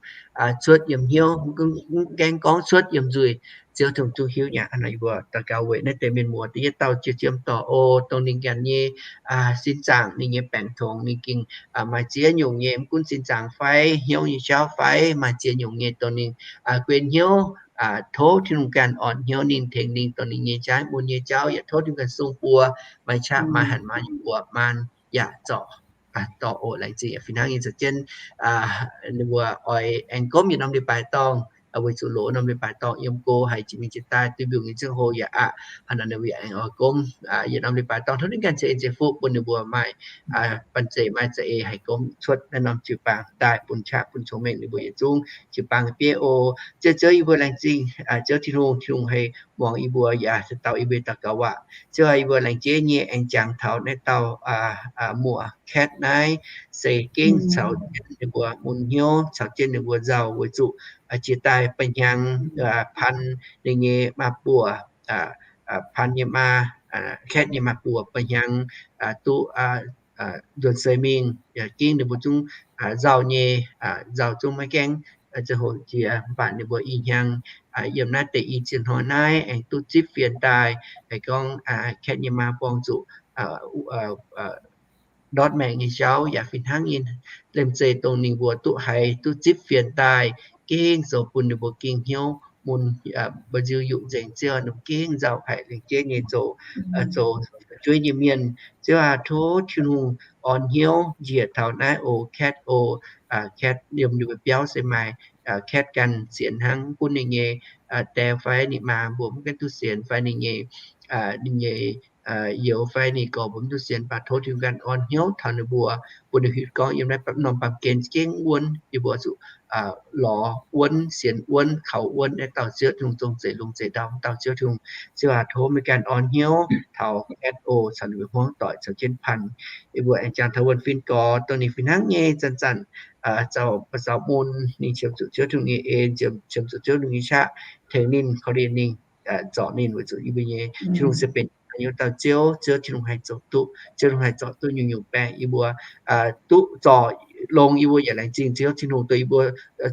cuotv yiem hnyouv, mv gaengh gorngv cuotv yiem nzuih, Ziouv Tin-Hungh zungv hiuv nyei. Hnangv naaic yie mbuo daux gaux weic naaiv deix mienh muoz da'yietv dauh jiex jiem dorh, o, dongh ninh ganh nyei sin zaangc, ninh nyei baengc tongx, ninh gengh maaih ziex nyungc nyei, mv gunv sin zaangc fai hnyouv nyei jauv fai maaih ziex nyungc nyei dongh ninh guen hnyouv, tov Tin-Hungh ganh orn hnyouv ninh, tengx ninh dongh ninh nyei jaaix mun nyei jauv, yaac tov Tin-Hungh ganh sung buo, maaih qaqv maaih hanc maanc nyei buoz maan yaac zorc dorh oc. Laengz zingh fih hnangv nyei za'jienv ninh mbuo oix aengx gomv yietc norm leiz-baaix dorngh, weic zuqc loz norm leiz-baaix dorngh yiem go haiz jiex mingh jiex daaih duqv mbiungc nyei ziangh hoc yaac aqc. Hnangv naaic ninh mbuo yaac aengx oix gomv yietc norm leiz-baaix dorngh tov ninh ganh ceix en ceix fuqv bun ninh mbuo maaih banh zeic maaih za'eix haih gomv cuotv naaiv norm jiu-baang daaih bun qaqv bun cong-mengh ninh mbuo yietc zungv jiu-baang bieiv oc. Ziouv, Ziouv, yie mbuo laengz zingh Ziouv Tin-Hungh, Tin-Hungh haih muangx yie mbuo yaac daux yie mbuo daux gaux waac. Ziouv aac, yie mbuo laengz jiex nyei aengx jangx taux naaiv dauh muoc Katv naaiv se gengh caux jienv ninh mbuo mun hnyouv, caux jienv ninh mbuo nzauh weic zuqc jiex daaih ba'hnyangx pan ninh nyei maa buoc, pan nyei maa, Katv nyei maa buoc ba'hnyangx duqv nzuonx seix mingh, yaac gengh ninh mbuo zungv nzauh nyei, nzauh zungv maiv gaengh ziangh hoc jiex, mv baac ninh mbuo i hnyangx yiem naaiv deix i ziex hnoi naaiv aengx duqv zipv fienx daaih, aengx gorngv Katv nyei maa buangh zuqc ndortv maengc nyei jauv yaac fih hnangv nyei. Liemh zeih dongh ninh mbuo duqv haiz duqv zipv fienx daaih, gengh zoux bun ninh mbuo gengh hnyouv mun, mba'nziu yuqc nzengc, Ziouv, ninh mbuo gengh nzauh haic, laengz zingh nyei zoux, zoux fu'jueiv nyei mienh. Ziouv aac, tov Tin-Hungh orn hnyouv njiec taux naaiv oc Katv oc. Katv yiem ninh mbuo biauv se maaih Katv ganh sienx hnangv, mv gunv ninh nyei die fai ninh maa mbuo mv gaengh duqv sienx fai ninh nyei, ninh nyei youz fai ninh gorx mbuo mv duqv sienx, mv baac tov Tin-Hungh ganh orn hnyouv taux ninh mbuo, bun ninh hiuv gorngv yiem naaiv norm baamh gen gengh wuonv, yie mbuo zuqc lorz wuonv, sienx wuonv, kaux wuonv naaiv dauh Ziouv Tin-Hungh zong zeic lungh zeic ndau, dauh Ziouv Tin-Hungh. Ziouv aac, tov meih ganh orn hnyouv taux Katv oc, caux ninh mbuo hmuangv doic caux jienv pan. Yie mbuo aengx jangx taux wuonh fin-gorx dongh ninh fih hnangv nyei zanc-zanc zaux, zaux mun, ninh qiemx zuqc Ziouv Tin-Hungh nyei en, qiemx zuqc Ziouv Tin-Hungh nyei qaqv tengx ninh, korv-lienh ninh, zorc ninh, weic zuqc yie mbuo nyei Tin-Hungh se benx hnyouv dauh Ziouv. Ziouv Tin-Hungh haih zoux duqv, Ziouv Tin-Hungh haih zorc duqv nyungc-nyungc baengc. Yie mbuo duqv zorc longx, yie mbuo yaac laengz zingh Ziouv Tin-Hungh dongh yie mbuo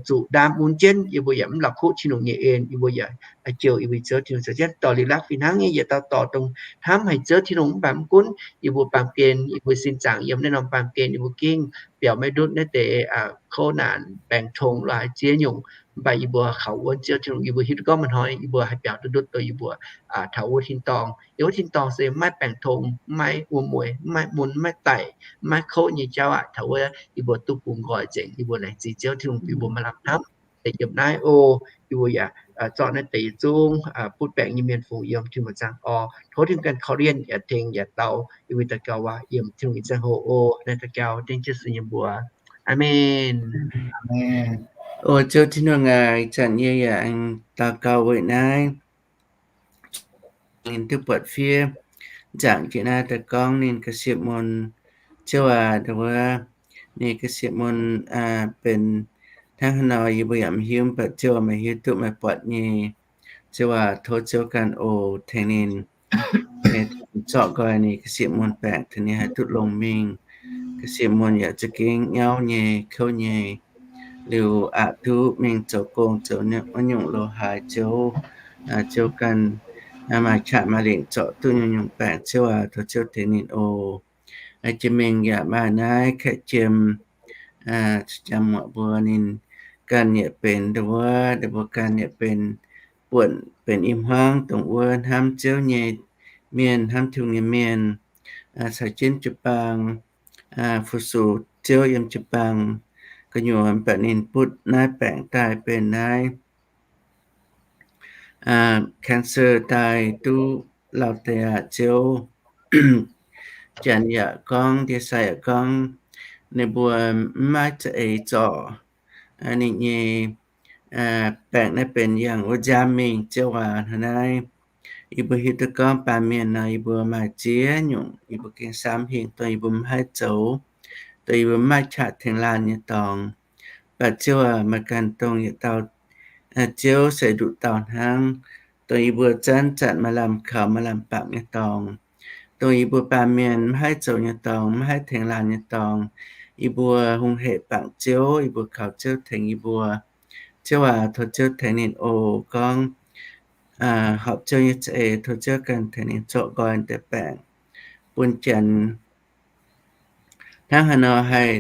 zuqc ndaam mun jienv, yie mbuo yaac mv la'kuqv Tin-Hungh nyei en, yie mbuo yaac jouh yie mbuo Ziouv Tin-Hungh caux jienv dorh liuz lakv fih hnangv nyei yietc dauh dorh dongh hnamv haic Ziouv Tin-Hungh. Mv baac mv gunv yie mbuo baamh gen, yie mbuo sin zaangc yiem naaiv norm baamh gen yie mbuo gengh biaux maiv ndutv naaiv deix kouv naanc baengc tong lorz haaix ziex nyungc. Mv baac yie mbuo kaux wuonv Ziouv Tin-Hungh, yie mbuo hiuv duqv gorngv maaih hnoi yie mbuo haih biaux duqv ndutv dongh yie mbuo taux wuov tin-dorngh. Yiem wuov tin-dorngh se maiv baengc tong, maiv wuom-mueic, maiv mun, maiv daic, maiv kouv nyei jauv aqv. Taux wuov yie mbuo duqv bungx nqoi nzengc. Yie mbuo laengz zingh Ziouv Tin-Hungh bun yie mbuo maaih lamh hnamv deix yiem naaiv oc. Yie mbuo yaac zorqv naaiv deix yietc zungv butv baengc nyei mienh fungx yiem Tin-Hungh zaangc oc. Tov Tin-Hungh ganh korv-lienh yaac tengx yaac dau yie mbuo daux gaux waac yiem Tin-Hungh nyei ziangh hoc oc. Naaiv daux gaux dengv Jiu-Sou nyei mbuox. Aamen. O Ziouv Tin-Hungh aac, ih zanc yie yaac aengx daux gaux weic naaiv ninh duqv buatc fiev nzaangc jiex naaiv daaih gorngv ninh ga'sie mun. Ziouv aac, wuov ninh ga'sie mun benx hnangv haaix nor yie mbuo yaac maiv hiuv, mv baac Ziouv aac, meih hiuv duqv meih buatc nyei. Ziouv aac, tov Ziouv ganh oc tengx ninh, zorqv nqoi ninh ga'sie mun baengc tengx ninh haih duqv longx mingh. Ga'sie mun yaac za'gengh nyauv nyei, kouv nyei. Liuz aqc duqv mingh zoux gong zoux wuov nyungc lo haaix, Ziouv, Ziouv ganh maaih qaqv maaih lingc zorc duqv nyungc-nyungc baengc. Ziouv aac, tov Ziouv tengx ninh oc. Jiex mingh yaac maaih naaiv kaeqv jiem, jiem muoc mbuo ninh ganh yaac benx ndau wuov, ndau mbuo ganh yaac benx buonc benx i hmuangv dongh wuov hnamv Ziouv nyei mienh, hnamv Tin-Hungh nyei mienh, caux jienv jiu-baang, fu-sux Ziouv yiem jiu-baang gu'nyuoz, mv baac ninh butv naaiv baengc daaih benx naaiv cancer daaih duqv lauh deix aqv, Ziouv. Janx yaac gorngv, ndie-sai yaac gorngv, ninh mbuo mv maaih za'eix zorc ninh nyei baengc naaiv benx yangh wuov nziaamv mingh, Ziouv aac. Hnangv naaiv Yie mbuo hiuv duqv gorngv baamh mienh nor, yie mbuo maaih ziex nyungc yie mbuo gengh samv hingh, dongh yie mbuo maiv haih zoux, dongh yie mbuo maiv maaih qaqv tengx laanh nyei dorngx. Mv baac Ziouv aac, maaih ganh dongh yietc dauh Ziouv se nduqc dauh hnangv, dongh yie mbuo zanc-zanc maaih lamh kaux maaih lamh bangc nyei dorngx, dongh yie mbuo baamh mienh maiv haih zoux nyei dorngx, maiv haih tengx laanh nyei dorngx, yie mbuo hungh hec bangc Ziouv, yie mbuo kaux Ziouv tengx yie mbuo. Ziouv aac, tov Ziouv tengx ninh oc. Gorngv horpc Ziouv nyei za'eix, tov Ziouv ganh tengx ninh zorqv nqoi deix baengc bun Janx hnangv haaix nor haih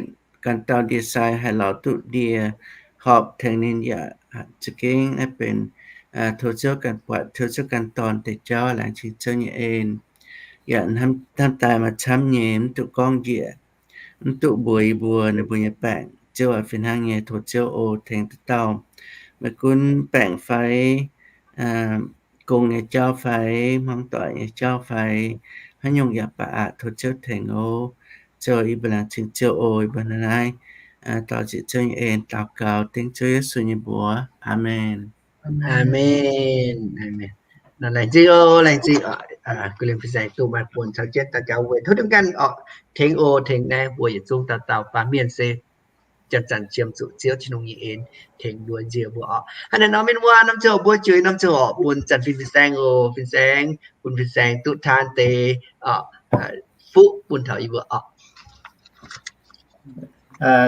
ganh dauh ndie-sai haih lorz duqv ndie horpc tengx ninh yaac za'gengh naaiv benx tov Ziouv ganh buatc, tov Ziouv ganh dorn deix jauv. Laengz zingh Ziouv nyei en. Yaac hnamv daaih maaih camv nyei, mv duqv gorngv njiec, mv duqv mbuox yie mbuo ninh mbuo nyei baengc. Ziouv aac, fih hnangv nyei, tov Ziouv oc tengx duqv dauh, maiv gunv baengc fai gong nyei jauv fai hmuangv doic nyei jauv fai haaix nyungc yaac baac aqv, tov Ziouv tengx oc. Ziouv, yie mbuo laengz zingh Ziouv oc. Yie mbuo hnangv naaiv daux ziec Ziouv nyei en daux gaux dengv Ziouv Yesu nyei mbuox. Aamen. Aamen. Laengz zingh oc, laengz zingh oc. Gu lin fin-saeng duqv maaih bun caux jienv daux gaux weic tov duqv ganh oc, tengx oc, tengx naaiv mbuo yietc zungv dauh dauh baamh mienh se zanc-zanc qiemx zuqc Ziouv Tin-Hungh nyei en tengx mbuo nzie mbuo oc. Hnangv naaiv nor mienh muoz, norm ziangh hoc mbuo juix norm ziangh hoc bun zanc fin-saeng oc. Fin-saeng, bun fin-saeng duqv taan deix fuqv bun taux yie mbuo oc.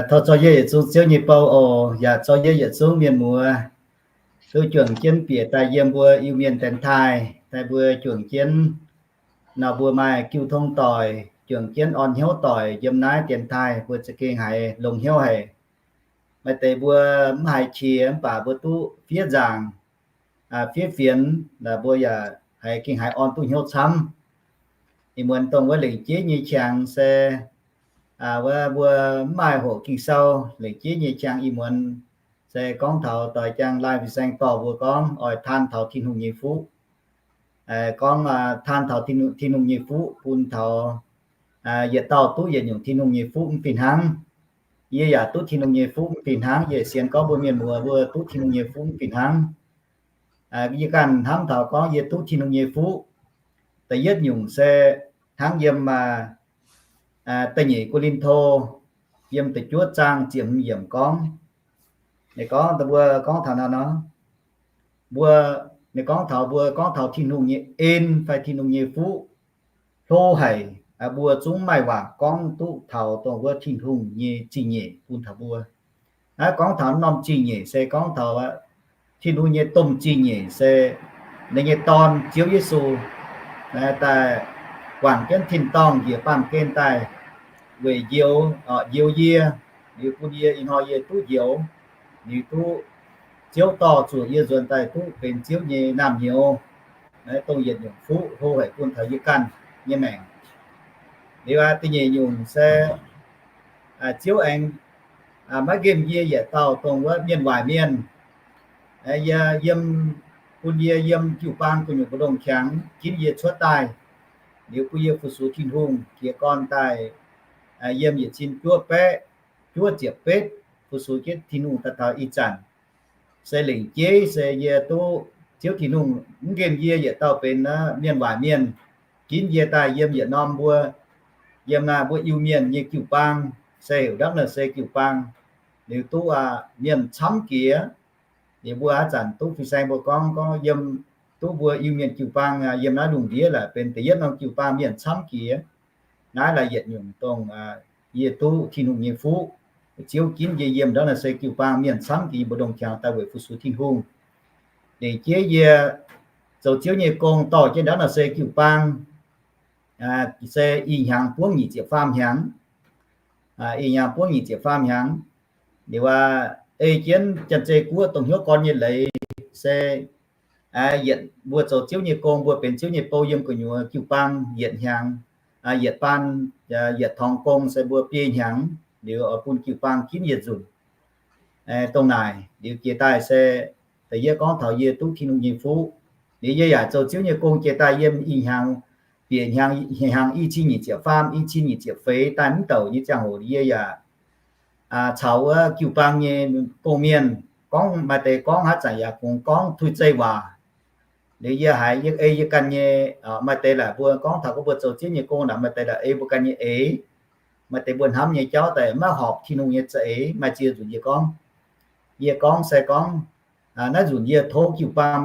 Tov zorqv yie yietc zungv Ziouv nyei bou oc, yaac zorqv yie yietc zungv mienh muoz duqv juangc jienv bieqc daaih yiem mbuo Iu-Mienh dienx taaih, daaih mbuo juangc jienv nor mbuo maaih jiu tong doic, juangc jienv orn hnyouv doic yiem naaiv dienx taaih, mbuo za'gengh haiz longx hnyouv haic. Maaih deix mbuo mv haiz qiex mv baac mbuo duqv fiev nzaangc, fiev fienx, mbuo yaac haiz gengh haiz orn duqv hnyouv camv. Ih muonz dongh wuov lengc jeiv nyei qangx se wuov mbuo mv maaih hoqc Ging-Sou, lengc jeiv nyei qangx ih muonz se gorngv taux doix jaang laai fin-saeng dorh mbuo gorngv oix taan taux Tin-Hungh nyei fuqv. Gorngv taan taux Tin-Hungh nyei fuqv bun taux yietc dauh duqv yietc nyungc Tin-Hungh nyei fuqv mv fih hnangv. Yie yaac duqv Tin-Hungh nyei fuqv mv fih hnangv. Yie sienx gorngv mbuo mienh muoz mbuo duqv Tin-Hungh nyei fuqv mv fih hnangv. Yie ganh hnamv taux gorngv yie duqv Tin-Hungh nyei fuqv, da'yietv nyungc se hnangv yiem da'nyeic Ko^lin^to yiem da'juov zaang ziepc hmz yiemc gorngv, ninh gorngv mbuo gorngv taux naaiv nor, mbuo, ninh gorngv taux mbuo gorngv taux Tin-Hungh nyei en fai Tin-Hungh nyei fuqv hlo haic, mbuo zungv maaih waac gorngv duqv taux dongh wuov Tin-Hungh nyei zingh nyeic bun taux mbuo. Naaiv gorngv taux norm zingh nyeic se gorngv taux Tin-Hungh nyei domh zingh nyeic se ninh nyei Dorn, Ziouv Yesu, daaih guangc jienv tin-dorngh njiec baamh gen daaih weic njoux, njoux yie, liuz bun yie ih hnoi yie duqv njoux, liuz duqv Ziouv dorh zuqc yie nzuonx daaih duqv benx Ziouv nyei naamh nyouz. Naaiv dongh yietc nyungc fuqv hlo haic bun taux yie ganh nyei maengc. Liuz aqv, da'nyeic nyungc se Ziouv aengx maiv nqemh yie yietc dauh dongh wuov mienh waaic mienh. Yie yiem, bun yie yiem jiu-baang gu'nyuoz mbu'ndongx qangx ginv yie cuotv daaih, liuz bun yie fu-sux Tin-Hungh jiez gorn daaih yiem yietc cin juov baeqv juov ziepc betv, fu-sux jienv Tin-Hungh daaih taux ih zanc. Se lengc jeiv se yie duqv Ziouv Tin-Hungh mv nqemh yie yietc dauh benx mienh waaic mienh, ginv yie daaih yiem yietc norm mbuo, yiem naaiv mbuo Iu-Mienh nyei jiu-baang, se heuc Ndapv Naaiv Se jiu-baang. Liuz duqv mienh camv jiex. Liuz mbuo haaix zanc duqv fin-saeng mbuo gorngv, gorngv yiem duqv mbuo Iu-Mienh jiu-baang yiem naaiv lungh ndiev laaix benx da'yietv norm jiu-baang mienh camv jiex. Naaiv laaix yietc nyungc dongh yie duqv Tin-Hungh nyei fuqv. Ziouv ginv yie yiem Ndapv Naaiv Se jiu-baang mienh camv jiex mbu'ndongx qangx daaih weic fu-sux Tin-Hungh. Lengc jeiv yie zoux Ziouv nyei gong dorh jienv Ndapv Naaiv Se jiu-baang se ih hnyangx buangv nyic ziepc faam hnyangx. Ih hnyangx buangv nyic ziepc faam hnyangx. Liuz aqv, ei jienv Janx-Zei Guoqv dongh hnyouv gorn nyei leiz se yietc mbuo zoux Ziouv nyei gong, mbuo benx Ziouv nyei bou yiem gu'nyuoz jiu-baang yietc hnyangx, yietc baan, yietc torngx gong se mbuo biei hnyangx, liuz oix bun jiu-baang ginv yietc nzunc. Dongh naaic liuz jiex daaih se da'yietv gorngv taux yie duqv Tin-Hungh nyei fuqv. Liuz yie yaac zoux Ziouv nyei gong jiex daaih yiem ih hnyangx, bieqc hnyangx, hnyangx i cin nyic ziepc faam, i cin nyic ziepc feix daaih mv douc nyei ziangh hoc yie yaac caux wuov jiu-baang nyei gong-mienh gorngv, maaih deix gorngv haaix zanc yaac kungx gorngv tuix zei waac. Liuz yie haiz yie ei yie ganh nyei, maaih deix laaix mbuo gorngv taux gorngv mbuo zoux Ziouv nyei gong naaic, maaih deix laaix ei mbuo ganh nyei eix. Maaih deix mbuo hnamv nyei jauv daaih maiv horpc Tin-Hungh nyei za'eix, maaih ziex nzunc yie gorngv, yie gorngv se gorngv, naaiv nzunc yie tov jiu-baang,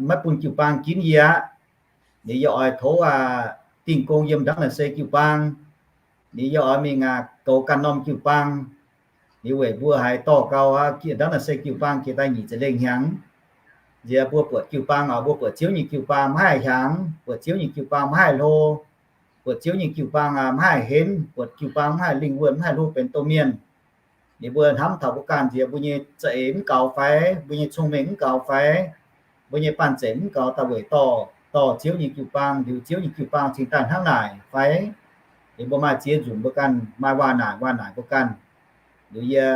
maiv bun jiu-baang ginv yie aqv. Liuz yie oix tov dingh gong yiem ndangv naaic se jiu-baang. Liuz yie oix mingh goux ganh norm jiu-baang. Liuz weic mbuo haiz dorh gau aqv, ndangv naaic se jiu-baang jiex daaih nyic ziepc lengh hnyangx. Nziex mbuo buatc jiu-baang oc, mbuo buatc Ziouv nyei jiu-baang maiv haih hiaangx, buatc Ziouv nyei jiu-baang maiv haih hlo, buatc Ziouv nyei jiu-baang maiv haih henv, buatc jiu-baang maiv haih lingh wuonh, maiv haih hlo benx domh mienh. Liuz mbuo hnamv taux mbuo ganh nziex mbuo nyei za'eix mv gaux fai, mbuo nyei cong-mengh mv gaux fai, mbuo nyei banh zeic mv gaux daaih weic dorh, dorh Ziouv nyei jiu-baang, liuz Ziouv nyei jiu-baang cingx daaih hnangv naaic fai? Liuz mbuo maaih ziex nzunc mbuo ganh maaih waac naaic, waac naaic mbuo ganh. Liuz yie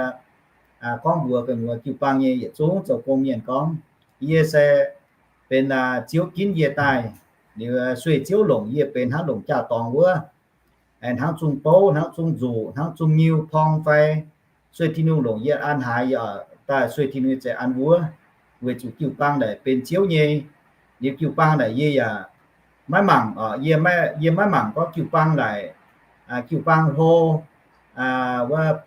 gorngv mbuox gu'nyuoz jiu-baang nyei yietc zungv zoux gong mienh gorngv, yie se benx Ziouv ginv yie daaih. Liuz sueih Ziouv longc yie benx hnangv longc jaa-dorngx wuov, hnangv zungh bouv, hnangv zungh nzuqc, hnangv zungh nyiu porng fai, sueih Tin-Hungh longc yie an haaix, yie daaih sueih Tin-Hungh nyei za'eix an wuov, weic zuqc jiu-baang naaic benx Ziouv nyei. Liuz jiu-baang naaic yie yaac maiv mangc, yie maiv mangc gorngv jiu-baang naaic, jiu-baang hlo, wuov,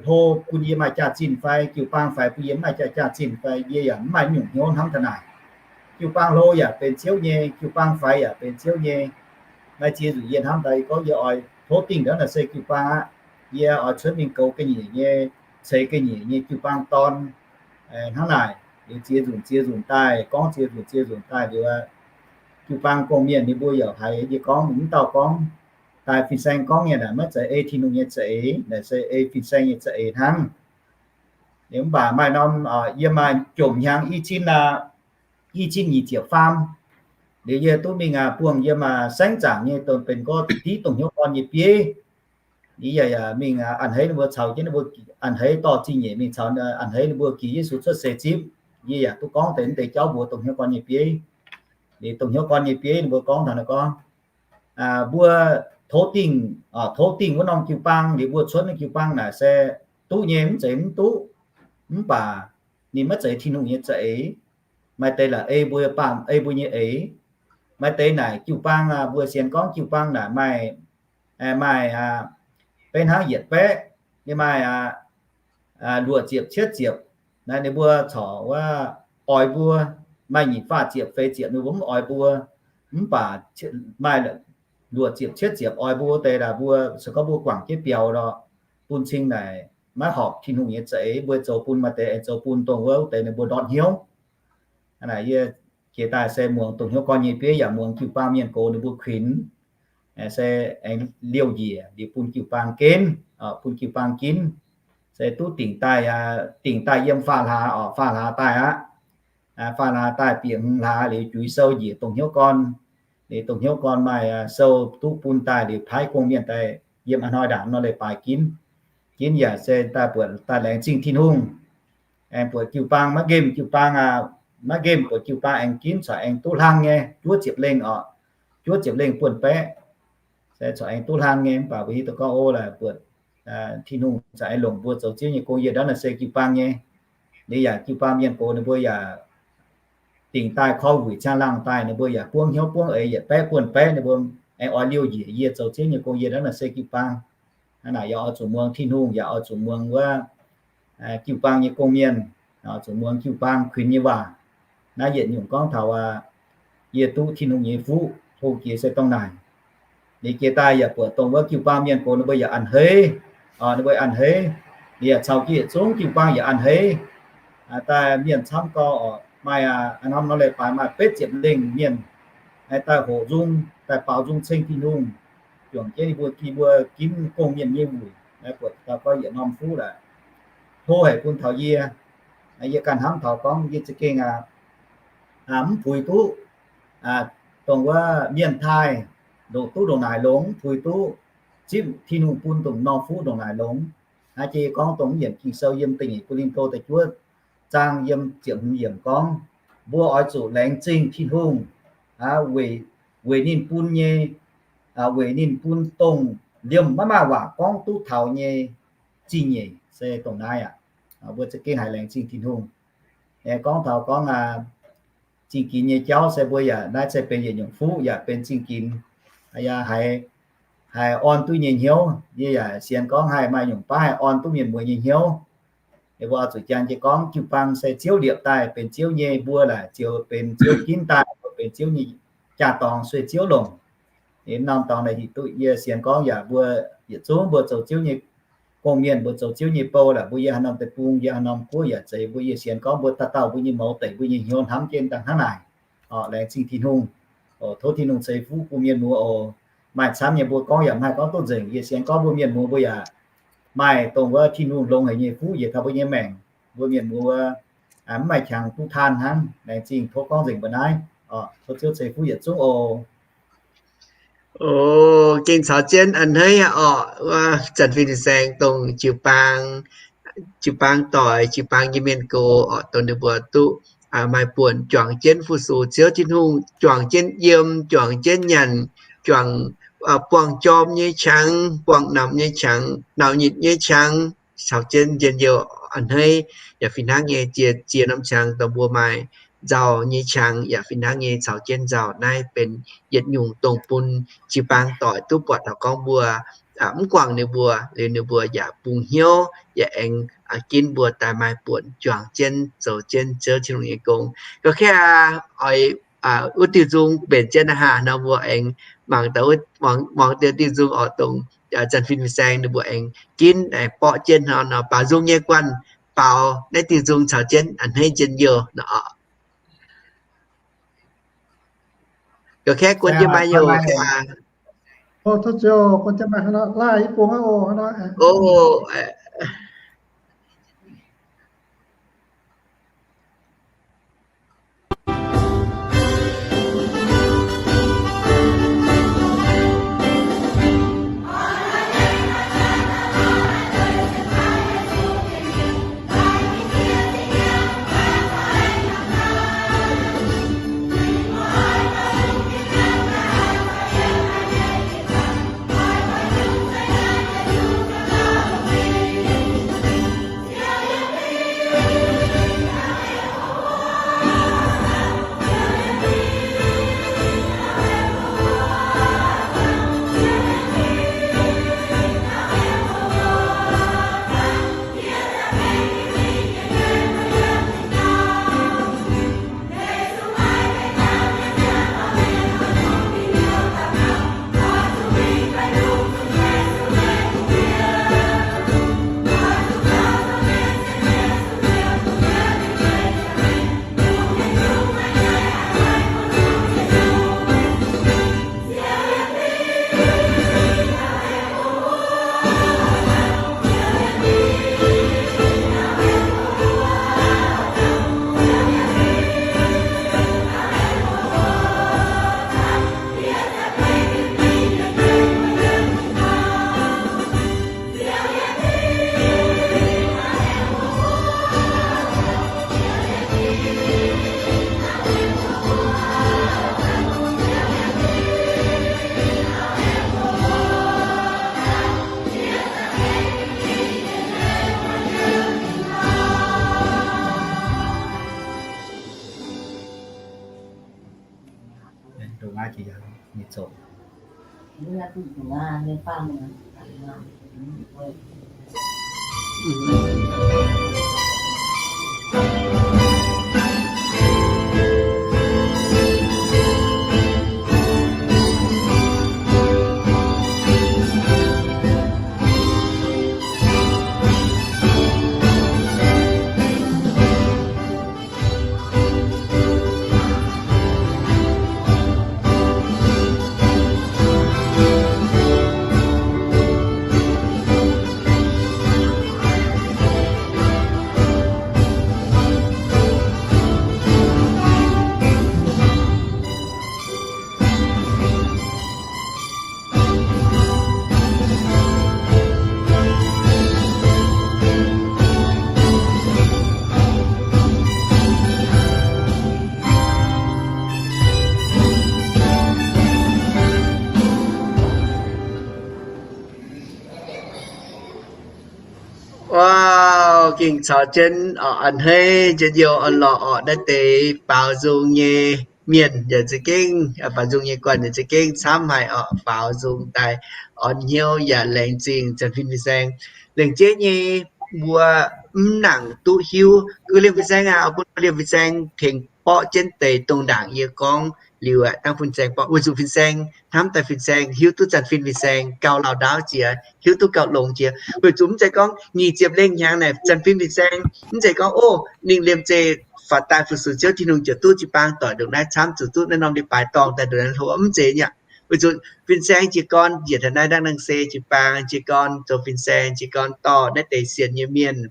hlo bun yie maaih jaax-zinh fai, jiu-baang faix bun yie maaih jaax, jaax-zinh fai, yie yaac mv maaih nyungc hnyouv hnamv taux naaic. Jiu-baang hlo yaac benx Ziouv nyei, jiu-baang faix yaac benx Ziouv nyei. Maaih ziex nzunc yie hnamv daaih gorngv yie oix tov dingh ndangv naaic se jiu-baang aqv. Yie oix cuotv mingh goux ga'nyiec nyei, ceix ga'nyiec nyei jiu-baang dorn. Hnangv naaic, liuz ziex nzunc ziex nzunc daaih, gorngv ziex nzunc ziex nzunc daaih liuz, jiu-baang gong-mienh ninh mbuo yaac haiz yie gorngv mv dauh gorngv, daaih fin-saeng gorngv nyei naaic maiv zeiz ei Tin-Hungh nyei za'eix, naaic se ei fin-saeng nyei za'eix hnangv. Liuz mv baac maaih norm, yie maaih jomc hnyangx i cin, i cin nyic ziepc faam, liuz yie duqv mingh buangh yiem saengv zaangc nyei dongh benx gorngv diqv dongh hnyouv gorn nyei bieiv. Yie yaac mingh a'hneiv ninh mbuo caux jienv ninh mbuo, a'hneiv dorh zingh nyeic mingh caux, a'hneiv ninh mbuo gix Yesu cuotv seix zipv. Yie yaac duqv gorngv deix mv deix jauv mbuox dongh hnyouv gorn nyei bieiv. Liuz dongh hnyouv gorn nyei bieiv ninh mbuo gorngv taux naaiv gorngv, mbuo tov dingh, tov dingh wuov norm jiu-baang, liuz mbuo cuotv naaiv jiu-baang naaic se duqv nyei, mv zeiz mv duqv. Mv baac ninh maiv zeiz Tin-Hungh nyei za'eix. Maaih deix laaix ei mbuo baamh, ei mbuo nyei eix. Maaih deix naaic jiu-baang, mbuo sienx gorngv jiu-baang naaic maaih, maaih, beiv hnangv yietc baeqv, ninh maaih luoqc ziepc cietv ziepc. Naaiv ninh mbuo corc wuov oix mbuo, maaih nyic faah ziepc feix ziepc ninh mbuo mv oix mbuo. Mv baac maaih luoqc ziepc cietv ziepc oix mbuo wuov deix laaix mbuo se gorngv mbuo guangc jienv biaux lorqc, bun cing naaic maiv horpc Tin-Hungh nyei za'eix, mbuo zoux bun maaih deix aengx zoux bun dongh wuov deix ninh mbuo ndortv hnyouv. Hnangv naaic yie jiex daaih se muangx dongh hnyouv gorn nyei bieiv yaac muangx jiu-baang mienh gox ninh mbuo kuinx, se aengx liouh njiec liuz bun jiu-baang ginv, bun jiu-baang ginv. Se duqv dingc daaih, dingc daaih yiem faam hlaax oc, faam hlaax daaih aqv. Faam hlaax daaih bieqc hmz hlaax liuz juix sou njiec dongh hnyouv gorn. Liuz dongh hnyouv gorn maaih sou duqv bun daaih liuz paaiv gong-mienh daaih yiem a'hnoi ndaangc nor leiz-baaix ginv. Ginv yaac se daaih buatc daaih laengz zingh Tin-Hungh. Aengx buatc jiu-baang maiv nqemh, jiu-baang maiv nqemh, buatc jiu-baang aengx ginv corc aengx duqv hlang nyei, juov ziepc lengh oc, juov ziepc lengh buonv-baeqv. Se corc aengx duqv hlang nyei, mv baac mbuo hiuv duqv gorngv o laaix buatc Tin-Hungh corc aengx longc mbuo zoux Ziouv nyei gong. Yie ndortv naaic se jiu-baang nyei. Liuz yaac jiu-baang mienh gox ninh mbuo yaac dingc daaih korv wuic ciang laangh daaih, ninh mbuo yaac buangv hnyouv buangv eix yietc baeqv buonv-baeqv, ninh mbuo aengx oix liouh njiec yie zoux Ziouv nyei gong. Yie ndortv naaic se jiu-baang. Hnangv naaic yaac oix zuqc muangx Tin-Hungh, yaac oix zuqc muangx wuov jiu-baang nyei gong-mienh, zuqc muangx jiu-baang kuinx nyei waac. Naaiv yietc nyungc gorngv taux yie duqv Tin-Hungh nyei fuqv hlo jiex se dongh naaic. Liuz jiex daaih yaac buatc dongh wuov jiu-baang mienh gox ninh mbuo yaac a'hneiv, ninh mbuo a'hneiv. Liuz yaac caux jiu yietc zungv jiu-baang yaac a'hneiv. Daaih mienh camv gau oc, maaih norm nor leiz-baaix maaih betv ziepc lengh mienh daaih hoqc nzung, daaih baaux nzung ceng Tin-Hungh, juangc jienv ninh mbuo, gih mbuo ginv gong-mienh nyei wuic. Buatc dauh gorngv yietc norm fuqv laaix hlo haic bun taux yie. Yie ganh hnamv taux gorngv yie za'gengh mv puix duqv dongh wuov mienh taaih ndongc duqv ndongc naaic longx, mv puix duqv zipv Tin-Hungh bun dongh norm fuqv ndongc naaic longx. Naaiv jiex gorngv dongh mv yienc Ging-Sou yiem da'nyeic Ko^lin^to da'juov zaang yiem ziepc hmz yiemc gorngv, mbuo oix zuqc laengz zingh Tin-Hungh weic, weic ninh bun nyei, weic ninh bun dongh liemh maiv maaih waac gorngv duqv taux nyei zingh nyeic se dongh naaiv aqv. Mbuo za'gengh haiz laengz zingh Tin-Hungh. Gorngv taux gorngv zingh ginx nyei jauv se mbuo yaac naaiv se benx yietc nyungc fuqv yaac benx zingh ginx, haiz orn duqv nyei hnyouv. Yie yaac sienx gorngv haih maaih nyungc baav haih orn duqv mienh muoz nyei hnyouv. Mbuo oix zuqc jangx jienv gorngv jiu-baang se Ziouv liepc daaih benx Ziouv nyei, mbuo laaic ziouc benx Ziouv ginv daaih, benx Ziouv nyei jaa-dorngx, sueih Ziouv longc. Norm dorngx naaic hic duqv yie sienx gorngv yaac mbuo yietc zungv mbuo zoux Ziouv nyei gong-mienh, mbuo zoux Ziouv nyei bou laaic, mbuo yiem haaix norm deic-bung, yiem haaix norm guoqv yaac zeiz, mbuo yie sienx gorngv mbuo dauh dauh mbuo nyei mouz deic, mbuo nyei hnyouv hnamv jienv dangh hnangv naaic. Laengz zingh Tin-Hungh. Tov Tin-Hungh ceix fuqv bun mienh muoz oc. Maaih camv nyei mbuo gorngv yaac maiv haih gorngv duqv nzengc. Yie sienx gorngv mbuo mienh muoz mbuo yaac maaih dongh wuov Tin-Hungh longx haic nyei fuqv yietc taux mbuo nyei maengc. Mbuo mienh muoz mv maaih qangx duqv taan hnangv. Laengz zingh, tov gorngv nzengc mbuo naaiv. Tov Ziouv ceix fuqv yietc zungv oc. O, gengh caux jienv a'hneiv aqv orqc. Wuov Zanc Fin Fin Saeng dongh jiu-baang, jiu-baang doic, jiu-baang nyei mienh gox orqc, dongh ninh mbuo duqv maaih buonc juangc jienv fu-sux Ziouv Tin-Hungh, juangc jienv yiem, juangc jienv nyanc, juangc, buangh jorm nyei qangx, buangh namx nyei qangx, naux nyitc nyei qangx, caux jienv njien-youh a'hneiv. Yaac fih hnangv nyei, ziex, ziex norm qangx dongh mbuo maaih nzauh nyei qangx yaac fih hnangv nyei caux jienv nzauh. Naaiv benx yietc nyungc dongh bun jiu-baang doic duqv buatc taux gorngv mbuo mv guangc ninh mbuo liuz, ninh mbuo yaac bungx hnyouv, yaac aengx ginv mbuo daaih maaih buonc juangc jienv zoux jienv Ziouv Tin-Hungh nyei gong. Ga'kei aqv, oix wuov diuh nzung mbenc jienv aqv haah nor, mbuo aengx mangc, muangx diuh nzung oix dongh Zanc Fin Fin Saeng ninh mbuo aengx ginv aengx borqv jienv nor, baaux nzung nyei guanh baaux naaiv diuh nzung caux jienv a'hneiv njien-youh nor. Ga'kei guon jienv maaih youh. gengh caux jienv a'hneiv njien-youh orn-lorqc orqc. Naaiv deix baaux nzung nyei mienh yaac za'gengh, baaux nzung nyei guanh yaac za'gengh camv haic orqc, baaux nzung daaih orn hnyouv yaac laengz zingh Janx-Fin Fin-Saeng. Laengz zingh nyei mbuo mv nangc duqv hiuv. Gux Liemh Fin-Saeng aac, bun Gux Liemh Fin-Saeng tengx borqv jienv deix dongh ndaangc yie gorngv liuz aqv, dangv Fin-Saeng borqv, weic zuqc Fin-Saeng hnamv daaih Fin-Saeng hiuv duqv Janx-Fin Fin-Saeng gauh lauh ndaauv jiex, hiuv duqv gauh longx jiex. Weic zuqc mv zeiz gorngv nyic ziepc lengh hnyangx naaic Janx-Fin Fin-Saeng mv zeiz gorngv, ov, ninh liemh zeih faaux daaih fu-sux Ziouv Tin-Hungh ziouc duqv jiu-baang doic ndongc naaiv camv, zuqc duqv naaiv norm leiz-baaix dorngh daaih ndongc naaiv hlo, mv zeiz nyaqv. Weic zuqc Fin-Saeng jiez gorn njiec taux naaiv ndangv nangh se jiu-baang, jiez gorn zoux Fin-Saeng, jiez gorn dorh naaiv deix sienx nyei mienh,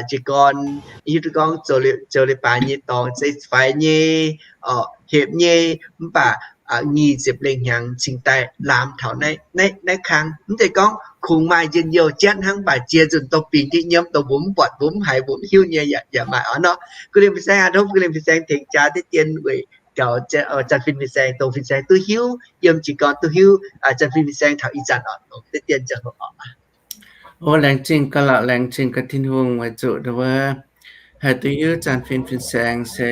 jiez gorn hiuv duqv gorngv zoux leiz-baaix nyei dorngx se faix nyei, hepc nyei, mv baac nyic ziepc lengh hnyangx cingx daaih laamz taux naaiv kang. Mv zeiz gorngv kungx maaih njien-youh jatv hnangv, mv baac jiex nzunc dongh bingx diqv nyiemv, dongh mbuo mv buatc, mbuo mv haiz, mbuo mv hiuv nyei yaac maaih orqc nor. Gux Liemh Fin-Saeng aac, tov Gux Liemh Fin-Saeng tengx jaa deix dien weic gaux Janx-Fin Fin-Saeng, dongh Fin-Saeng duqv hiuv, yiem jiez gorn duqv hiuv Janx-Fin Fin-Saeng taux ih zanc orqc, deix dien ziangh hoc orqc. O, laengz zingh gaax lorqc, laengz zingh gaax Tin-Hungh weic zuqc ndau wuov haih duqv hiuv Janx-Fin Fin-Saeng se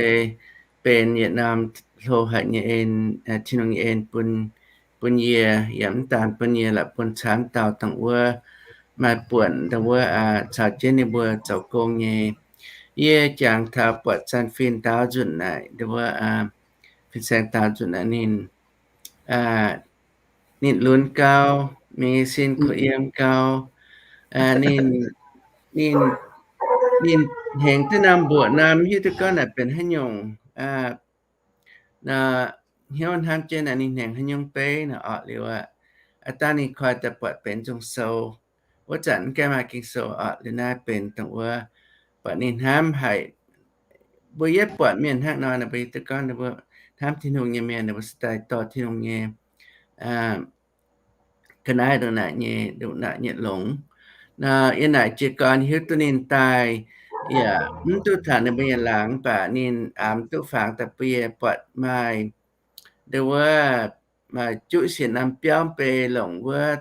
benx yietc norm hlo haic nyei en, Tin-Hungh nyei en bun, bun yie, yaac mv daan bun yie lorqc, bun camv dauh dongh wuov maaih buonc ndau wuov caux jienv ninh mbuo zoux gong nyei. Yie jangx taux buatc Janx-Fin daaux nzunc naaic, ndau wuov Fin-Saeng daaux nzunc naaic ninh, ninh lunx gau, mingh sin kuh yiem gau. Ninh, ninh, ninh hengx duqv norm mbuoqc nor, mv hiuv duqv gorngv naaic benx haaix nyungc nor, hnyouv hnamv jienv naaic ninh hengx haaix nyungc beiv nor orqc liuz aqv. Aav dangh ninh koi daaih buatc benx nzung sou. Wuov zanc mv gaengh maaih Ging-Sou orqc, liuz naaiv benx dongh wuov buatc ninh hnamv haic. Mbuo yietv buatc mienh hnangv nor, ninh mbuo hiuv duqv gorngv ninh mbuo hnamv Tin-Hungh nyei mienh, ninh mbuo se daaih dorh Tin-Hungh nyei ga'naaiv ndongc naaic nyei, ndongc naaic nyei longx. Nor yie naaic jiez gorn hiuv duqv ninh daaih yaac mv duqv taux ninh mbuo nyei laangz, mv baac ninh aamx duqv fangx daaih bun yie buatc maaih ndau wuov juqv sienx norm biauv mbeix longc wuov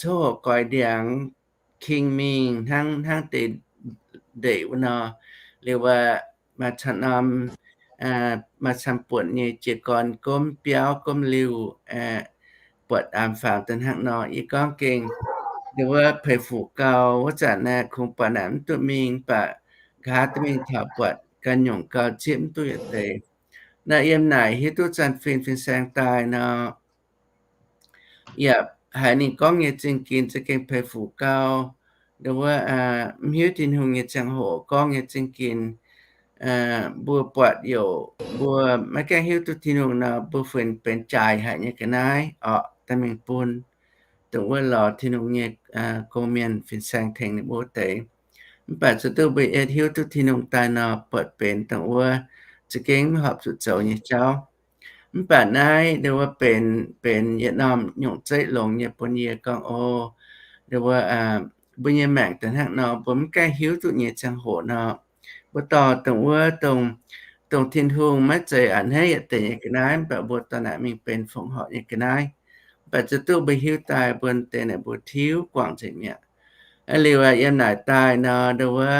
coqv hoqc goix ndiangx king mingh hnangv, hnangv deix ndeic wuov nor. Liuz aqv, maaih camv norm, maaih camv buonc nyei jiez gorn gomv biauv gomv liuh, buatc aamx fangx daaih hnangv nor. Yie gorngv gengh ndau wuov peix fuc gau, wuov zanc naaic kungx buatc naaic mv duqv mingh, mv baac nqa'haav duqv mingh taux buatc ganh nyungc gau, zieqv mv duqv yietc deix. Naaiv yiem naaic hiuv duqv Janx-Fin Fin-Saeng daaih nor, yaac haiz ninh gorngv nyei zingh ginx za'gengh peix fuc gau. Ndau wuov mv hiuv Tin-Hungh nyei ziangh hoc gorngv nyei zingh ginx. Mbuo buatc youc mbuo maiv gaengh hiuv duqv Tin-Hungh nor, mbuo funx benx jaaic haic nyei ga'naaiv orqc, daaih mingh bun dongh wuov lorz Tin-Hungh nyei gong-mienh fin-saeng tengx ninh mbuo wuov deix. Mv baac zuqc duqv mbuo yietv hiuv duqv Tin-Hungh daaih nor, buatc benx dongh wuov za'gengh mv horpc zuqc zoux nyei jauv. Mv baac naaiv ndau wuov benx, benx yietc norm nyungc zeiv longx nyei bun yie gorngv, o, ndau wuov mbuo nyei maengc daaih hnangv nor, mbuo mv gaengh hiuv duqv nyei ziangh hoc nor, mbuo dorh dongh wuov, dongh, dongh Tin-Hungh maiv zeiz a'hneiv yietc deix nyei ga'naaiv, mv baac mbuo dorh naaic mingh benx fongc horc nyei ga'naaiv. Mv baac zuqc duqv mbuo hiuv daaih, mbuo deix naaic mbuo tiuv guangc nzengc mi'aqv. Liuz yiem naaic daaih nor, ndau wuov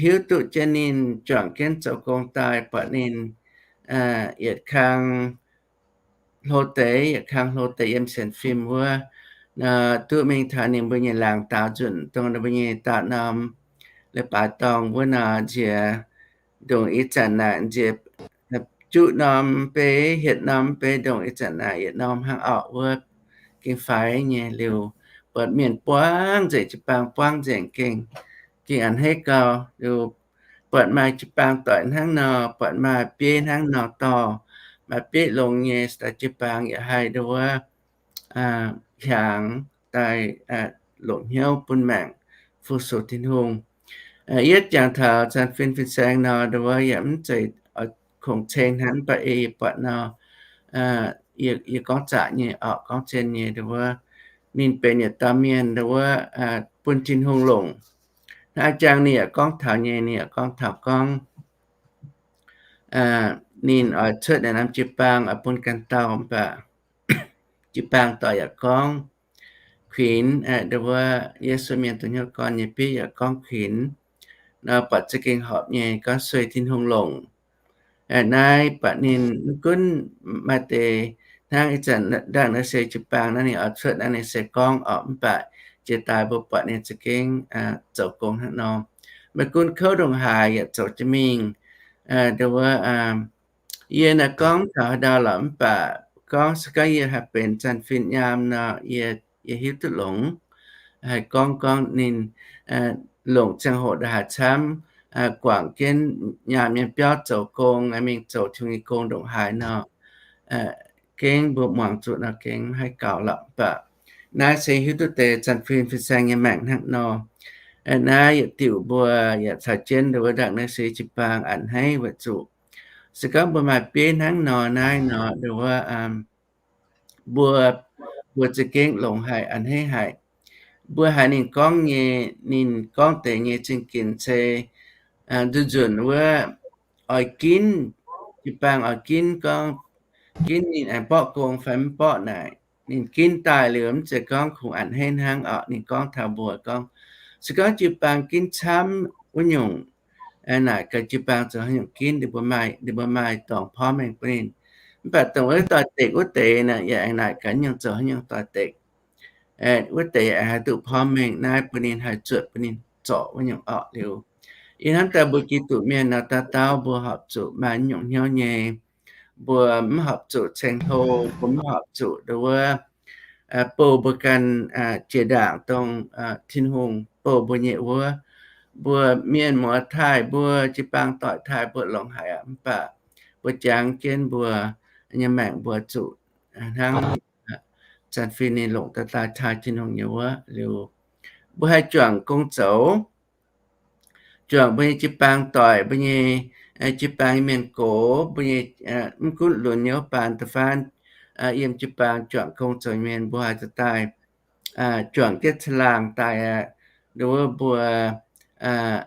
hiuv duqv jienv ninh juangc jienv zoux gong daaih, buatc ninh yietc kang hlo deix, yietc kang hlo deix yiem sienx fim wuov, duqv mingh taux ninh mbuo nyei laangz daaux nzunc, dongh ninh mbuo nyei daauh norm leiz-baaix dorngh wuov nor, nziex ndongc ih zanc naaic nziex juqv norm beiv, hietc norm beiv, ndongc ih zanc naaic yietc norm hnangv orqc wuov, gengh faix nyei. Liuz buatc mienh buangv nzengc, jiu-baang buangv nzengc, gengh, gengh a'hneiv gau. Liuz buatc maaih jiu-baang doic hnangv nor, buatc maaih bieiv hnangv nor dorh, maaih bieiv longx nyei, daaih jiu-baang yaac haih ndau wuov hiaangx daaih longc hnyouv bun maengc fu-sux Tin-Hungh. Yietv jangx taux Janx-Fin Fin-Saeng nor, ndau wuov yaac mv zeiz kungx ceng hnangv, mv baac ei yie buatc nor, yie gorngv zaqc nyei orqc, gorngv cien nyei, ndau wuov ninh benx yietc dauh mienh ndau wuov bun Tin-Hungh longc. Hnangv jangx ninh yaac gorngv taux nyei, ninh yaac gorngv taux gorngv ninh oix cuotv naaiv norm jiu-baang oix bun ganh dauh, mv baac jiu-baang doic yaac gorngv, kuinx, aa, ndo wuov Yesu mienh dongh hnyouv gorn nyei bieiv yaac gorngv kuinx, nor buatc za'gengh horpc nyei, gorngv sueih Tin-Hungh longc. Aa, naaiv buatc ninh mv gunv maaih deix hnangv ih zanc ndaangc naaiv se jiu-baang naaiv ninh oix cuotv naaiv ninh se gorngv orqc, mv baac jiex daaih mbuo buatc ninh za'gengh, aa, zoux gong hnangv nor. Maiv gunv kouv ndongc haaix yaac zoux jienv mingh. Aa, ndo wuov, aa, yie naaiv gorngv taux haaix ndau lorqc, mv baac gorngv se gorngv yie haih benx zanc-fin nyaam nor, yie, yie hiuv duqv longx. Haih gorngv gorngv ninh, aa, longc ziangh hoc ndongc haaix camv, aa, guangc jienv nyaam nyei biauv zoux gong, aa, mingh zoux Tin-Hungh nyei gong ndongc haaix nor, aa, gengh mbuo muangx zuqc nor gengh maiv haih gaux lorqc. Mv baac naaiv se hiuv duqv deix zanc-fin fin-saeng nyei maengc hnangv nor. Aa, naaiv yietc diuc mbuo yaac caux jienv ndo wuov ndaangc naaiv se jiu-baang a'hneiv weic zuqc se gorngv mbuo maaih bieiv hnangv nor naaiv nor, ndo wuov, aa, mbuo, mbuo za'gengh longx haic, a'hneiv haic. Mbuo haiz ninh gorngv nyei, ninh gorngv deix nyei zingh ginx se, aa, nzunc nzunc wuov oix ginv, jiu-baang oix ginv gorngv, ginv ninh aengx mborqv gong fai mv mborqv naaic, ninh ginv daaih liuz mv zeiz gorngv kungx a'hneiv hnangv orqc. Ninh gorngv taux mbuo gorngv, se gorngv jiu-baang ginv camv wuov nyungc, aa, naaic gaax jiu-baang zoux haaix nyungc ginv, ninh mbuo maaih, ninh mbuo maaih dorngx porv mengh bun ninh. Mv baac dongh wuov doix-dekc wuov deix naaic yaac aengx naaic gaax nyungc zoux haaix nyungc doix-dekc. Aa, wuov deix aengx haih duqv porv mengh naaiv bun ninh haih zuotc bun ninh zorc wuov nyungc orqc liuz. Ih hnamv daaih mbuo Giduc mienh nor, dauh dauh mbuo horpc zuqc maaih nyungc hnyouv nyei. Mbuo mv horpc zuqc ceng hlo, mbuo mv horpc zuqc ndo wuov, aa, bouh mbuo ganh, aa, jiex ndaangc dongh, aa, Tin-Hungh bouh mbuo nyei wuov. Mbuo mienh muoz taaih mbuo, jiu-baang doic taaih mbuo longx haic aqv. Mv baac mbuo jangx jienv mbuo nyei maengc mbuo zuqc, aa, hnangv, aa, zanc-fin ninh longc daaih daaih taaih Tin-Hungh nyei wuov liuz, mbuo haih juangc gong zoux, juangc mbuo nyei jiu-baang doic, mbuo nyei, aa, jiu-baang nyei mienh gox, mbuo nyei, aa, mv gunv lunx nyei wuov baan da'faanh, aa, yiem jiu-baang juangc gong zoux mienh mbuo haih daaih, aa, juangc jienv caangh laangh daaih aqv. Ndo wuov mbuo, aa,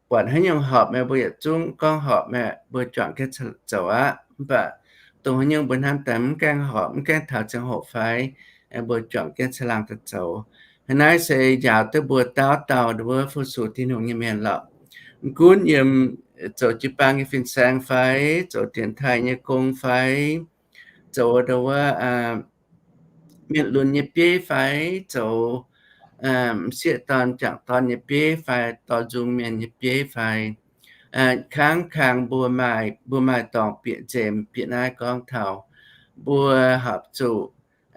buatc haaix nyungc horpc meih mbuo yietc zungv gorngv horpc meih mbuo juangc jienv zoux aqv. Mv baac dongh haaix nyungc mbuo hnamv daaih mv gaengh horpc, mv gaengh taux ziangh hoc fai, aa, mbuo juangc jienv caangh laangh daaih zoux. Hnangv naaiv se njaaux duqv mbuo dauh dauh ndo wuov fu-sux Tin-Hungh nyei mienh lorqc. Mv gunv yiem zoux jiu-baang nyei fin-saeng fai, zoux dienx taaih nyei gong fai, zoux ndo wuov, aa, mienh lunx nyei bieiv fai, zoux, aa, m'sieqv dorn m'jangc dorn nyei bieiv fai, dorn nzung mienh nyei bieiv fai, aa, kangv kang mbuo maaih, mbuo maaih dorngx bieqc nzemx bieqc naaiv gorngv taux mbuo horpc zuqc,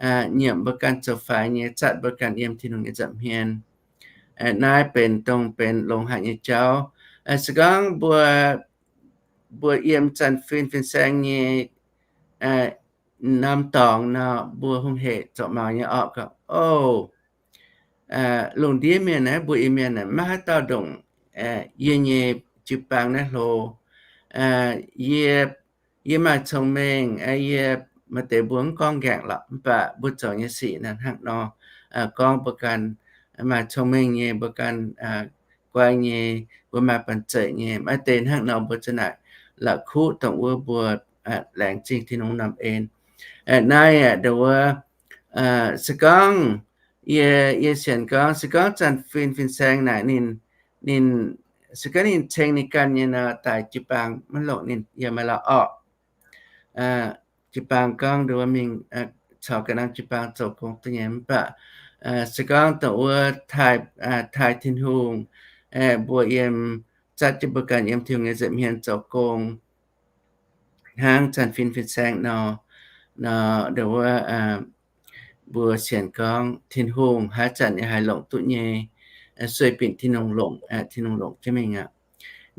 aa, nyiemc mbuo ganh zoux faix nyei, zatv mbuo ganh yiem Tin-Hungh nyei nza'hmien. Aa, naaiv benx dongh benx longx haic nyei jauv. Aa, se gorngv mbuo, mbuo yiem zanc-fin fin-saeng nyei, aa, norm dorngx nor, mbuo hungh hec zorc maux nyei orqc gorngv, o, aa, lungh ndiev mienh naaiv, mbuo Iu-Mienh naaiv maiv haaix dauh ndongc, aa, yie nyei jiu-baang naaiv hlo. Aa, yie, yie maaih cong-mengh, aa, yie, maaih deix mbuo mv gorngv nqaengc lorqc, mv baac mbuo zoux nyei sic naaiv hnangv nor, aa, gorngv mbuo ganh maaih cong-mengh nyei, mbuo ganh, aa, guai nyei, mbuo maaih banh zeic nyei. Maaih deix hnangv nor mbuo za'naaic la'kuqv dongh wuov mbuo, aa, laengz zingh Tin-Hungh norm en. Aa, naaiv aqv, ndo wuov, aa, se gorngv yie, yie sienx gorngv, se gorngv zanc-fin fin-saeng naaic ninh, ninh, se gorngv ninh ceng ninh ganh nyei nor, daaih jiu-baang maiv longc ninh yiem maaih la'orqc. Aa, jiu-baang gorngv ndo wuov mingh, aa, caux ga'naaiv jiu-baang zoux gong duqv nyei. Mv baac, aa, se gorngv dongh wuov taaih, aa, taaih Tin-Hungh, aa, mbuo yiem, zatv jienv mbuo ganh yiem Tin-Hungh nyei nza'hmien zoux gong hnangv zanc-fin fin-saeng nor, nor ndo wuov, aa, mbuo sienx gorngv Tin-Hungh haaix zanc yaac haih longc duqv nyei, aa, sueih binc Tin-Hungh longc, aa, Tin-Hungh longc jienv mingh aqv.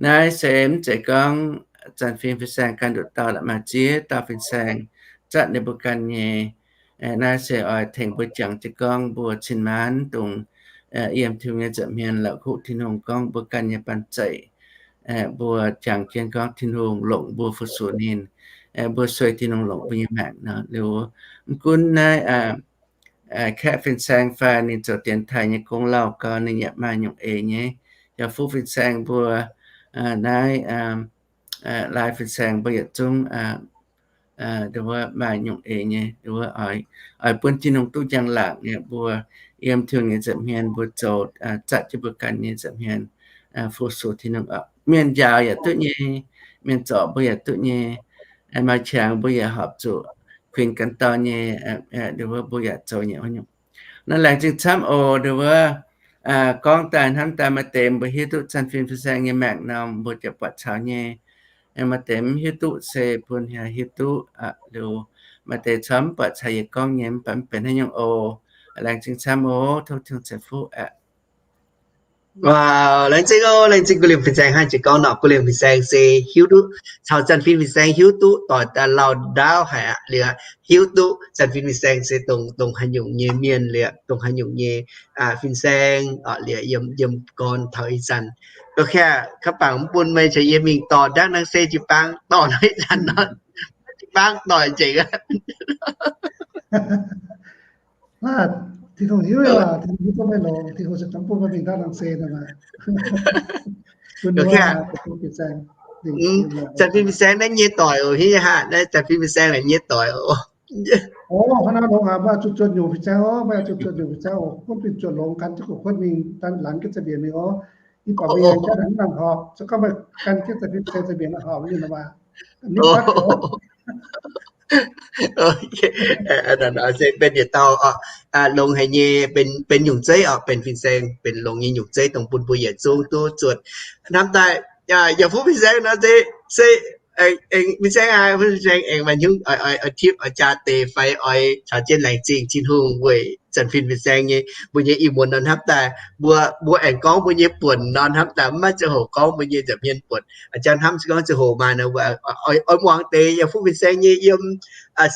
Naaiv se mv zeiz gorngv zanc-fin fin-saeng ganh nduqc dauh la'maah ziex dauh fin-saeng zatv ninh mbuo ganh nyei. Aa, naaiv se oix tengx mbuo jangx jienv gorngv mbuo cin-maanc dongh, aa, yiem Tin-Hungh nyei nza'hmien la'kuqv Tin-Hungh gorngv mbuo ganh nyei banh zeic. Aa, mbuo jangx jienv gorngv Tin-Hungh longc mbuo fu-sux ninh. Aa, mbuo sueih Tin-Hungh longc mbuo nyei maengc nor. Liuz mv gunv naaiv, aa, aa, kaeqv fin-saeng fai ninh zoux dienx taaih nyei gong lauh gau ninh yaac maaih nyungc eix nyei. Yaac fuqv fin-saeng mbuo, aa, naaiv, aa, aa, lai fin-saeng mbuo yietc zungv, aa, nduov maaih nyungc eix nyei, nduov oix bun Tin-Hungh duqv njang-laangc nyei, mbuo yiem Tin-Hungh nyei nza'hmien mbuo zoux zatv jienv mbuo ganh nyei nza'hmien fu-sux Tin-Hungh oc. Mienh njaaux yaac duqv nyei, mienh zorc mbuo yaac duqv nyei, maaih qangx mbuo yaac horpc zuqc kuinx ganh dauh nyei, nduov mbuo yaac zoux nyei wuov nyungc. Naaiv laengz zingh camv oc, nduov gorngv daaih hnamv daaih maaih deix mbuo hiuv duqv Zanc Fin Fin-Saeng nyei maengc nor, mbuo ziouc buatc caux nyei. Maaih deix mv hiuv duqv se bun hiuv duqv liuz, maaih deix corc mv buatc caux yie gorngv nyei, mv baac mv benx haaix nyungc oc. Laengz zingh camv oc, tov Tin-Hungh ceix fuqv aqv. Laengz zingh oc, laengz zingh Gu Liemh Fin-Saeng hnangv jiex gorngv nor, Gu Liemh Fin-Saeng se hiuv duqv caux Zanc Fin Fin-Saeng hiuv duqv doic daaih lauh ndaauv haic aqv liuz, hiuv duqv Zanc Fin Fin-Saeng se dongh, dongh haaix nyungc nyei mienh liuz, dongh haaix nyungc nyei fin-saeng oc liuz, yiem, yiem gorn taux ih zanc. Loz-kaeqv, kaav bangc mv bun meih caux yie mingh dorh ndaangc naaiv se jiu-baang dorh nor ih zanc nor, jiu-baang doic nzengc aqv. Tin-Hungh hiuv, Tin-Hungh hiuv duqv meih longx, Tin-Hungh se mv bun meih mingh ndaangc naaiv se nor. Zanc Fin Fin-Saeng naaiv nyei doic oc, hiuv haic, naaiv Zanc Fin Fin-Saeng naaiv nyei doic oc. Ov, hnangv naaiv longx aqv, maiv zuqc zuotc nyungc fin-saeng oc, maiv zuqc zuotc nyungc fin-saeng oc, gunv fin-zuotc longx gan jienv gu'kuotv mingh, laanh jienv za'bienc mingh oc. Ih baac mbuo yaac jaav naaic mv nangc horpc, se gorngv meih gan jienv Zanc Fin Fin-Saeng za'bienc nor horpc nyei nor maah. Se benx yietc dauh oc, longx haic nyei, benx nyungc zeiv oc, benx fin-saeng benx longx nyei nyungc zeiv dongh bun mbuo yietc zungv duqv zuotc. Hnamv daaih yaac fuqv fin-saeng nor se, se fin-saeng aqv, fuqv fin-saeng aengx maaih hnyouv oix tipv oix jaa deix fai oix caux jienv laengz zingh Tin-Hungh weic Zanc Fin Fin-Saeng nyei mbuo nyei ih muonz nor hnamv daaih, mbuo, mbuo aengx gorngv mbuo nyei buonc nor hnamv daaih, mv maaih ziangh hoc gorngv mbuo nyei nza'hmien buonc. A'jang hnamv se gorngv ziangh hoc maaih nor, oix muangx deix yaac fuqv fin-saeng nyei yiem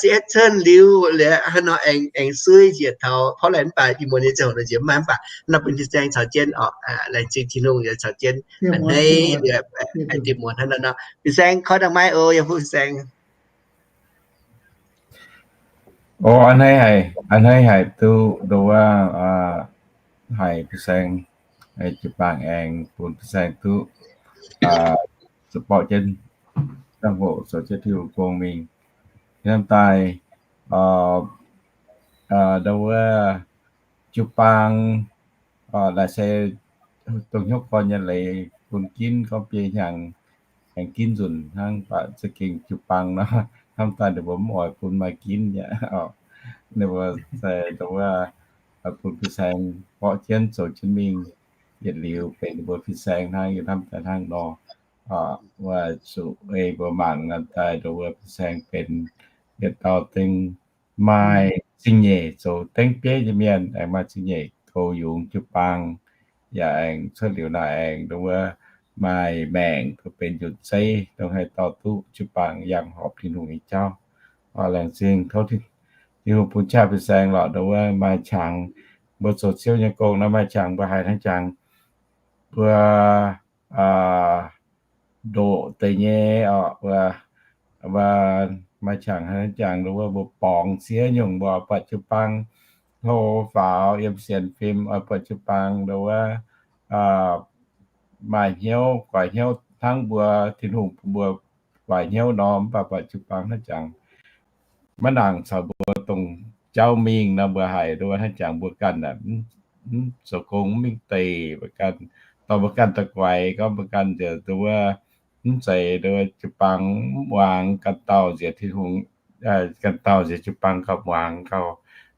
Seattle liuz liuz hnangv nor aengx, aengx suiv njiec taux Portland mv baac ih muonz nyei ziangh hoc nor njiec mv maaih mv baac nor bun fin-saeng caux jienv oc, laengz zingh Tin-Hungh yaac caux jienv a'hneiv, aengx dieh muonz hnangv nor. Fin-saeng koi dangh maiv oc, yaac fuqv fin-saeng. Ov, a'hneiv haic, a'hneiv haic duqv nduov haic fin-saeng, jiu-baang aengx bun fin-saeng duqv borqv jienv ziangh hoc zoux jienv Tin-Hungh gong mingh. Hnamv daaih nduov jiu-baang naaic se dongh hnyouv gorn nyei leiz bun ginv gorngv biei hnyangx aengx ginv nzunc hnangv, mv baac za'gengh jiu-baang nor, hnamv daaih ninh mbuo mv oix bun maaih ginv aqv. Ninh mbuo se nduov bun fin-saeng borqv jienv zoux jienv mingh. Yietc liuz benx ninh mbuo fin-saeng hnangv, yie hnamv daaih hnangv nor. Wuov zuqc ei mbuo mangc daaih nduov fin-saeng benx yietc dauh dengh maaih zingh nyeic zoux dengv bieiv nyei mienh, aengx maaih zingh nyeic goux yungz jiu-baang, yaac aengx cuotv liuz naaic aengx nduov maaih maengc duqv benx nzunc zeiv, dongh haih dorh duqv jiu-baang yangh horpc Tin-Hungh nyei jauv. Laengz zingh tov Tin-Hungh bun qaqv fin-saeng lorqc, nduov maaih qangx mbuo zoux Ziouv nyei gong nor maaih qangx mbuo haiz hnangv jangx, mbuo ndoqc deix nyei oc, mbuo maaih qangx hnangv jangx nduov mbuo borngz siev nyungc mbuo oix buatc jiu-baang hlo faaux yiem sienx fim, oix buatc jiu-baang nduov maaih hnyouv, guaix hnyouv hnangv mbuo Tin-Hungh bun mbuo guaix hnyouv nor, mv baac buatc jiu-baang hnangv jangx maiv nangc caux mbuo dongh jauv mingh nor, mbuo haiz nduov hnangv jangx mbuo ganh mv zoux gong mv mingh deic mbuo ganh, dorh mbuo ganh daaih guaix gorngv mbuo ganh nduov mv zeiz nduov jiu-baang mv muangx ganh dauh nziex Tin-Hungh, ganh dauh nziex jiu-baang gauh muangx gauh,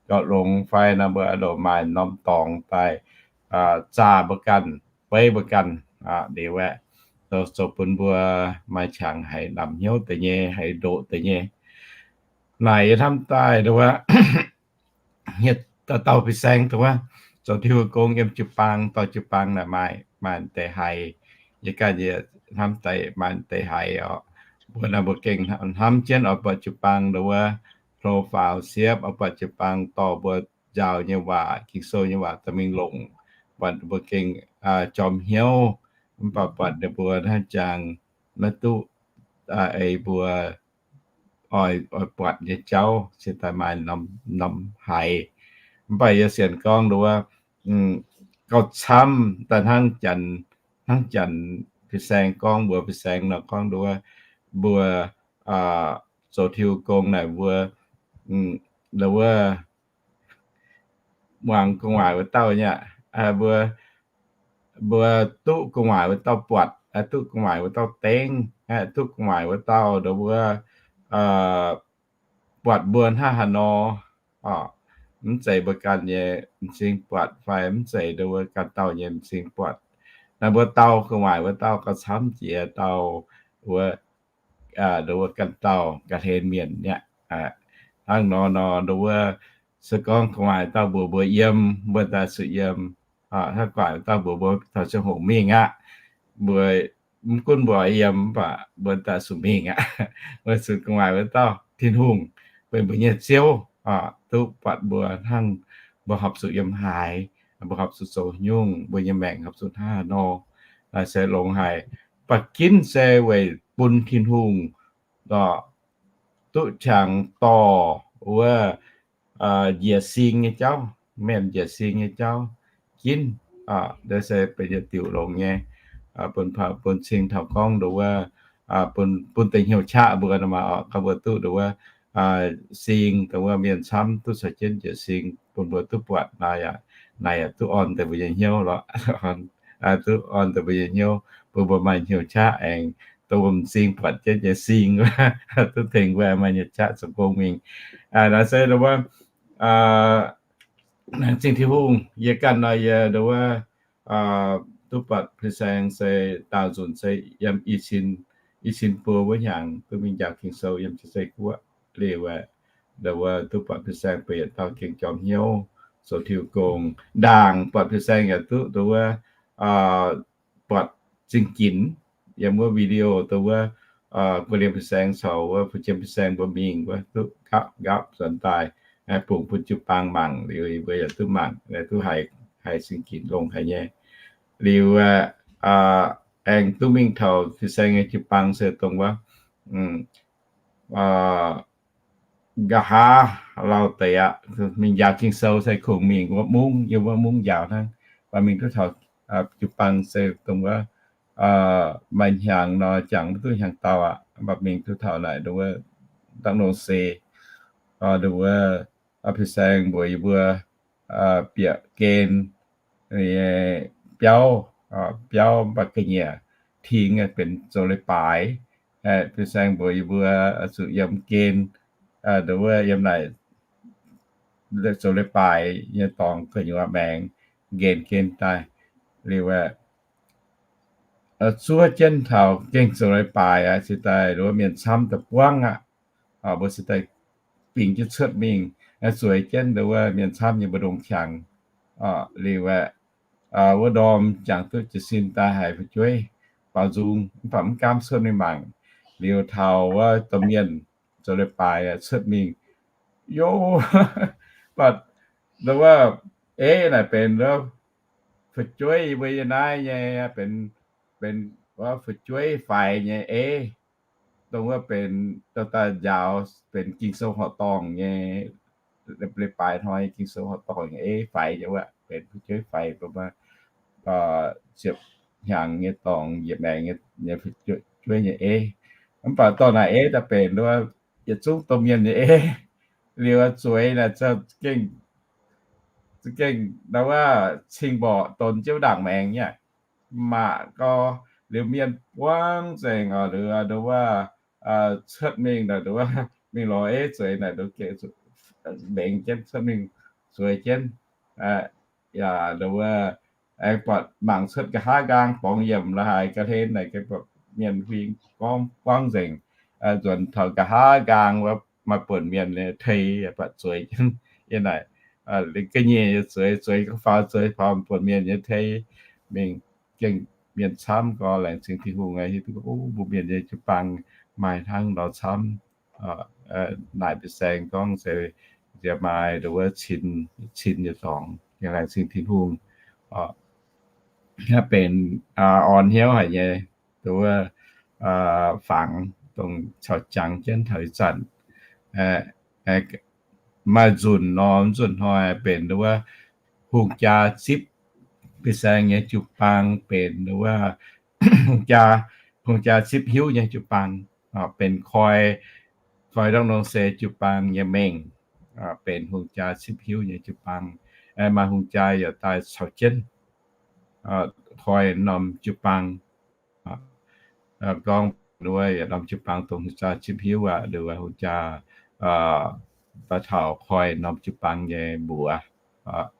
gauh longx fai nor, mbuo loc maaih norm dorngx daaih zaah mbuo ganh, beiv mbuo ganh. Liuz aeqv, zoux bun mbuo maaih qangx haiz namx hnyouv deix nyei, haiz ndoqc deix nyei. Naaic yie hnamv daaih nduov hietv dauh fin-saeng nduov zoux Tin-Hungh gong yiem jiu-baang, dorh jiu-baang naaic maaih, maaih deix haiz. Yie ganh yie hnamv daaih maaih deix haiz oc. Mbuo naaic mbuo gengh hnamv jienv oix buatc jiu-baang nduov hlo faaux siepv, oix buatc jiu-baang dorh mbuo njaaux nyei waac, Ging-Sou nyei waac dorh mingh longc, buatc mbuo gengh jorm hnyouv, mv baac buatc ninh mbuo hnangv jangx maiv duqv ei mbuo oix, oix buatc nyei jauv se daaih maaih norm, norm haiz. Mv baac yie sienx gorngv nduov gauh camv daaih hnangv janx, hnangv janx fin-saeng gorngv mbuox fin-saeng nor gorngv nduov mbuo zoux Tin-Hungh gong naaic mbuo, wuov, muangx gu'nguaaic wuov dauh nyei aqv. Mbuo, mbuo duqv gu'nguaaic wuov dauh buatc, duqv gu'nguaaic wuov dauh dengv, duqv gu'nguaaic wuov dauh nduov wuov buatc mbuo hnangv haaix nor. Mv zeiz mbuo ganh nyei m'zing buatc fai mv zeiz nduov wuov ganh dauh nyei m'zing buatc. Naaiv mbuo dauh gu'nguaaic wuov dauh gauh camv jiex dauh wuov, nduov wuov ganh dauh ga'hlen mienh nyei aqv. Hnangv nor nor nduov wuov se gorngv gu'nguaaic dauh mbuox mbuo yiem, mbuo daaih zuqc yiem. Hnangv gu'nguaaic dauh mbuox mbuo taux ziangh hoc mingh aqv. Mbuo mv gunv mbuo yiem mv baac mbuo daaih zuqc mingh aqv. Mbuo zuqc gu'nguaaic wuov dauh Tin-Hungh, benx mbuo nyei Ziouv, duqv buatc mbuo hnangv mbuo horpc zuqc yiem haaix, mbuo horpc zuqc zoux nyungc, mbuo nyei maengc horpc zuqc hnangv haaix nor. Naaiv se longx haic. Mv baac ginv se weic bun Tin-Hungh duqv qangx dorh wuov njiec sing nyei jauv, mienh njiec sing nyei jauv ginv. Naaiv se benx yietc diuc longx nyei, bun, bun cing taux gorngv nduov wuov, bun, bun deix hnyouv qaqv mbuo nor maah, gorngv mbuo duqv nduov wuov sing, dongh wuov mienh camv duqv caux jienv njiec sing bun mbuo duqv buatc naaiv aqv. Naaiv yaac duqv orn deix mbuo nyei hnyouv lorqc. Duqv orn deix mbuo nyei hnyouv bun mbuo maaih hnyouv qaqv aengx dongh mbuo m'zing buatc jienv nyei sing, duqv tengx mbuo maaih hnyouv qaqv zoux gong mingh. Naaiv se nduov wuov laengz zingh Tin-Hungh. Yie ganh nor yie nduov wuov duqv buatc Fin-Saeng se daauh nzunc se yiem i cin, i cin buo wuov hnyangx duqv mingh njaaux Ging-Sou yiem Ziouv Guoqv liuz, nduov wuov duqv buatc Fin-Saeng bueix yietc dauh gengh jorm hnyouv zoux Tin-Hungh gong. Ndaangc buatc Fin-Saeng yaac duqv nduov wuov buatc zingh ginx yiem wuov video nduov wuov guo liemh Fin-Saeng caux wuov fu'jueiv Fin-Saeng mbuo mingh wuov duqv nqaapv nqaapv nzuonx daaih, bungx bun jiu-baang mangc liuz mbuo yaac duqv mangc, duqv haiz, haiz zingh ginx longx haic nyei. Liuz aengx duqv mingh taux Fin-Saeng nyei jiu-baang se dongh wuov nqa'haav lauh deix aqv. Mingh njaaux Ging-Sou se kungx mingh wuov mungv, yiem wuov mungv njaaux hnangv. Mv baac mingh duqv taux jiu-baang se dongh wuov maaih hnyangx nor, jangx mv duqv hnyangx-daauh aqv. Mv baac mingh duqv taux naaic nduov wuov dangv nor se nduov wuov Fin-Saeng mbuox yie mbuo bieqc gen biauv, biauv mv baac ga'nyiec ting benx zoux leiz-baaix. Fin-Saeng mbuox yie mbuo zuqc yiem gen, nduov wuov yiem naaic zoux leiz-baaix nyei dorngx gu'nyuoz maengx nqenx gen daaih. Liuz aeqv, zuov jienv taux gengh zoux leiz-baaix aqv, cingx daaih nduov wuov mienh camv daaih buangv aqv. Mbuo cingx daaih bingx jienv cuotv mingh, zueiz jienv nduov wuov mienh camv nyei mbu'ndongx qangx. Liuz aeqv, wuov ndorm jangx duqv jiez sin daaih haiz fu'jueiv baaux nzung, mv baac mv gaamv cuotv mingh mangc. Liuz taux wuov domh mienh zoux leiz-baaix cuotv mingh, yo, mv baac nduov wuov eiv naaic benx fu'jueiv yie mbuo yiem naaiv nyei, benx, benx wuov fu'jueiv faix nyei eiv, dongh wuov benx dauh daaih njaaux benx Ging-Sou horqc dorngh nyei, leiz-baaix hnoi Ging-Sou horqc dorngh nyei eiv faix nyei wuov, benx fu'jueiv faix, ziepc hnyangx nyei dorngx, njiec maengx nyei fu'jueiv nyei eiv. Mv baac dorh naaic eiv daaih benx nduov yietc zungv domh mienh nyei eiv. Liuz zueiz naaic za'gengh, za'gengh nduov wuov cing mborqc donx jienv wuov ndaangc maengx nyei. Mangc gau, liuz mienh buangv nzengc oc, liuz nduov wuov cuotv mingh naaic nduov wuov mingh lorz eiv zueiz naaic nduov gengh mbengx jienv cuotv mingh zueiz jienv. Yaac nduov wuov aengx buatc mangc cuotv nqa'haav nqaang borngz yiemc la'haaix ga'hlen naaic gengh buatc mienh huing gorngv buangv nzengc. Nzuonx taux nqa'haav nqaang wuov maaih buonc mienh tei buatc zueiz jienv yiem naaic. Ga'nyiec nyei zueiz, zueiz gorngv faaux, zueiz faaux, buonc mienh nyei tei mingh gengh mienh camv gau. Laengz zingh Tin-Hungh hiuv duqv mbuo mienh nyei jiu-baang maaih hnangv nor camv. Naaic Fin-Saeng gorngv se nziex maaih nduov wuov cin, cin nyei dorngx. Laengz zingh Tin-Hungh. Hnangv benx orn hnyouv haic nyei nduov wuov fangx dongh caux jangx jienv taux ih zanc. Maaih nzunc nor, nzunc hnoi benx nduov wuov hungh jaa zipv Fin-Saeng nyei jiu-baang, benx nduov wuov hungh jaa, hungh jaa zipv hiuv nyei jiu-baang, benx koi koi ndortv nongc se jiu-baang nyei mengh, benx hungh jaa zipv hiuv nyei jiu-baang. Maaih hungh jaa yaac daaih caux jienv koi norm jiu-baang. Gorngv wuov norm jiu-baang dongh hungh jaa zipv hiuv aqv, wuov hungh jaa daaih taux koi norm jiu-baang nyei mbuox.